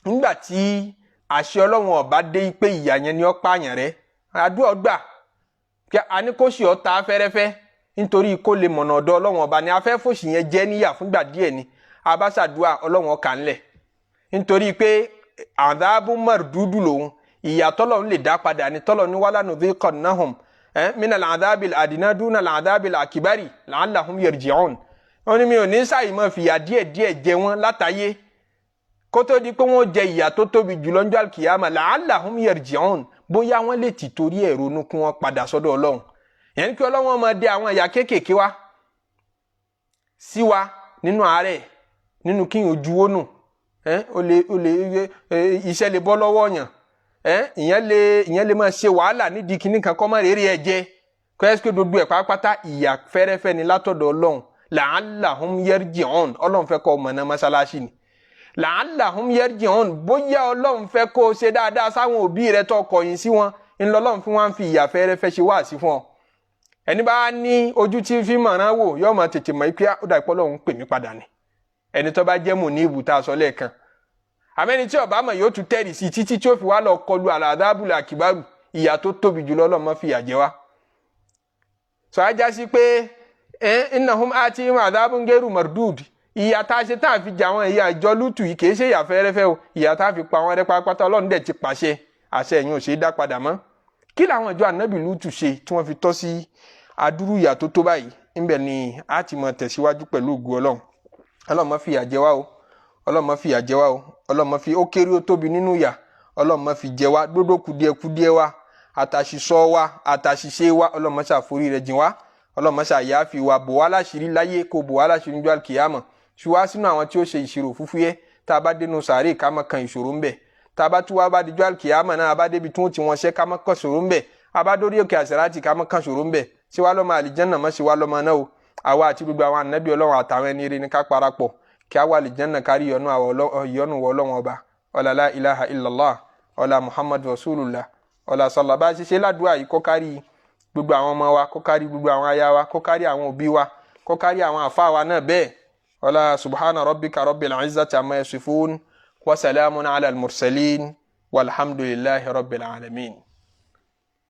Nígbà tí àṣẹ Ọlọ́run ọba dé pé ìyà yẹn ni ó pààyàn rẹ, àdúrà gbà kí a ní kó sì ọ́ ta fẹ́rẹ́fẹ́ nítorí kó lè mọ̀nà ọ̀dọ̀ Ọlọ́run Ọba ni afẹ́fòsì yẹn jẹ́ níyà fúngbà díẹ̀ ni abáṣàdúà Ọlọ́run ọkà ńlẹ̀, nítorí pé adhabu mardudu lòun, ìyà tọ́lọ́run lè dá padà ní tọ́lọ́run ní wala nudhiqannahum minal adhabil adna dunal adhabil akbari la'allahum yarji'un. Wọ́n ní mi ò ní sáyìí mọ́ fìyà díẹ̀ díẹ̀ jẹ wọ́n látàyé kó tó di pé wọ́n jẹ ìyà tó tóbi jùlọ ní alkiyama, la'allahum yarji'un, bóyá wọ́n lè tì torí ẹ̀ ronú kí wọ́n padà sọ́dọ̀ Ọlọ́run. Yẹn kí Ọlọ́run máa dé àwọn ìyà kéékèèké wá sí wa nínú àárẹ̀, nínú kí n ojú ó nù, ó lè ó lè iṣẹ́ lè bọ́ lọ́wọ́ yàn, ìyẹn lè máa ṣe wàhálà nídìí kíní kan kọ́ mọ́ rèrè ẹ̀ jẹ́ kọ́ ẹ́ pé gbogbo ẹ̀ pátápátá, ìyà fẹ́rẹ́fẹ́ ni látọ̀dọ̀ Ọlọ́run. La'allahum yarji'un. Ọlọ́run fẹ́ kọ́ ọmọ náà mọ́ṣáláṣí ni la'allahum yarji'un. Bóyá Ọlọ́run fẹ́ kó o ṣe dáadáa sáwọn òbí rẹ tó kọ̀yìn sí wọn, ńlọlọ́run fún wọn fi ìyà fẹ́rẹ́fẹ́ ṣe wáàsí fún ọ. Ẹni bá ní ojú tí fi mọ̀ràn wò, yóò máa tètè mọ̀ pé ó dà pé Ọlọ́run pè mí padà ni. Ẹni tó bá jẹ́ mò ní ibù tá a sọ lẹ́ẹ̀kan, àmẹ́ni tí ó bá mọ̀ yóò tún tẹ̀rì sí títí tí ó fi wá lọ kọlu al-adhabul akbaru, ìyà tó tóbi jùlọ. Ọlọ́run má fìyà jẹ wá. Sọ ajá sí pé innahum atihim adhabun gairu mardud. Ìyà tá a ṣe tá a fi jẹ àwọn ìyà ìjọ Lútù yìí, kìí ṣe ìyà fẹ́rẹ́fẹ́ o. Ìyà tá a fi pa wọn rẹ́ pátápátá, Ọlọ́run dẹ̀ ti pàṣẹ, àṣẹ ẹ̀yìn ò ṣe é dá padà mọ́. Kí làwọn ìjọ Ànábì Lútù ṣe tí wọ́n fi tọ́ sí adúrú ìyà tó tó báyìí? Ńbẹ̀ ni a ti mọ tẹ̀síwájú pẹ̀lú ògùn Ọlọ́run. Ọlọ́run má fìyà jẹ wá o. Ọlọ́run má fìyà jẹ wá o. Ọlọ́run má fi ó kéré ó tóbi nínú ìyà, Ọlọ́run má fi jẹ wá. Gbogbo kùdìẹ̀kudiẹ wa, àtàṣìṣọ wa, àtàṣìṣe wa, Ọlọ́run má ṣàforí rẹ̀ jìn wá. Ọlọ́run má ṣàyàfi wa, bò wá láṣìírí láyé, kó bò wá láṣìírí níjọ́ àlùkìyámọ̀. Ṣù wá sínú àwọn tí ó ṣe ìṣirò fúfúyẹ́. Tá a bá dénú sàárè, ká má kan ìṣòro ńbẹ̀. Tá a bá tún wá bá dijọ́ àlùkìyámọ̀ náà, a bá débi tí wọ́n ti wọn ṣẹ́, ká má kàn ṣòro ńbẹ̀. A bá dórí òkè àṣàràtì, ká má kàn ṣòro ńbẹ̀. Ṣé wàá lọ́mọ àlìjánà, má ṣe wá lọ́mọ náà o. Àwa àti gbogbo àwọn ànábì Ọlọ́run àtàwọn ẹni rere ní ká parapọ̀ kí a wà àlìjánà, kárí ìyọ́nú wọ Ọlọ́run Ọba. Ọlá la ilaha illallah, ọlá Muhammad rasulullah, ọlá sọlá. Bá a ṣe ṣe ládùúgbò yìí, kó kárí gbogbo àwọn ọmọ wa, kó kárí gbogbo àwọn aya wa, kó kárí àwọn òbí wa, kó kárí àwọn àfa wa náà bẹ́ẹ̀. Ọlá subhana rabbika rabbil izzati amma yasifun wa salamun ala al-mursalin walhamdulillahi rabbil alamin.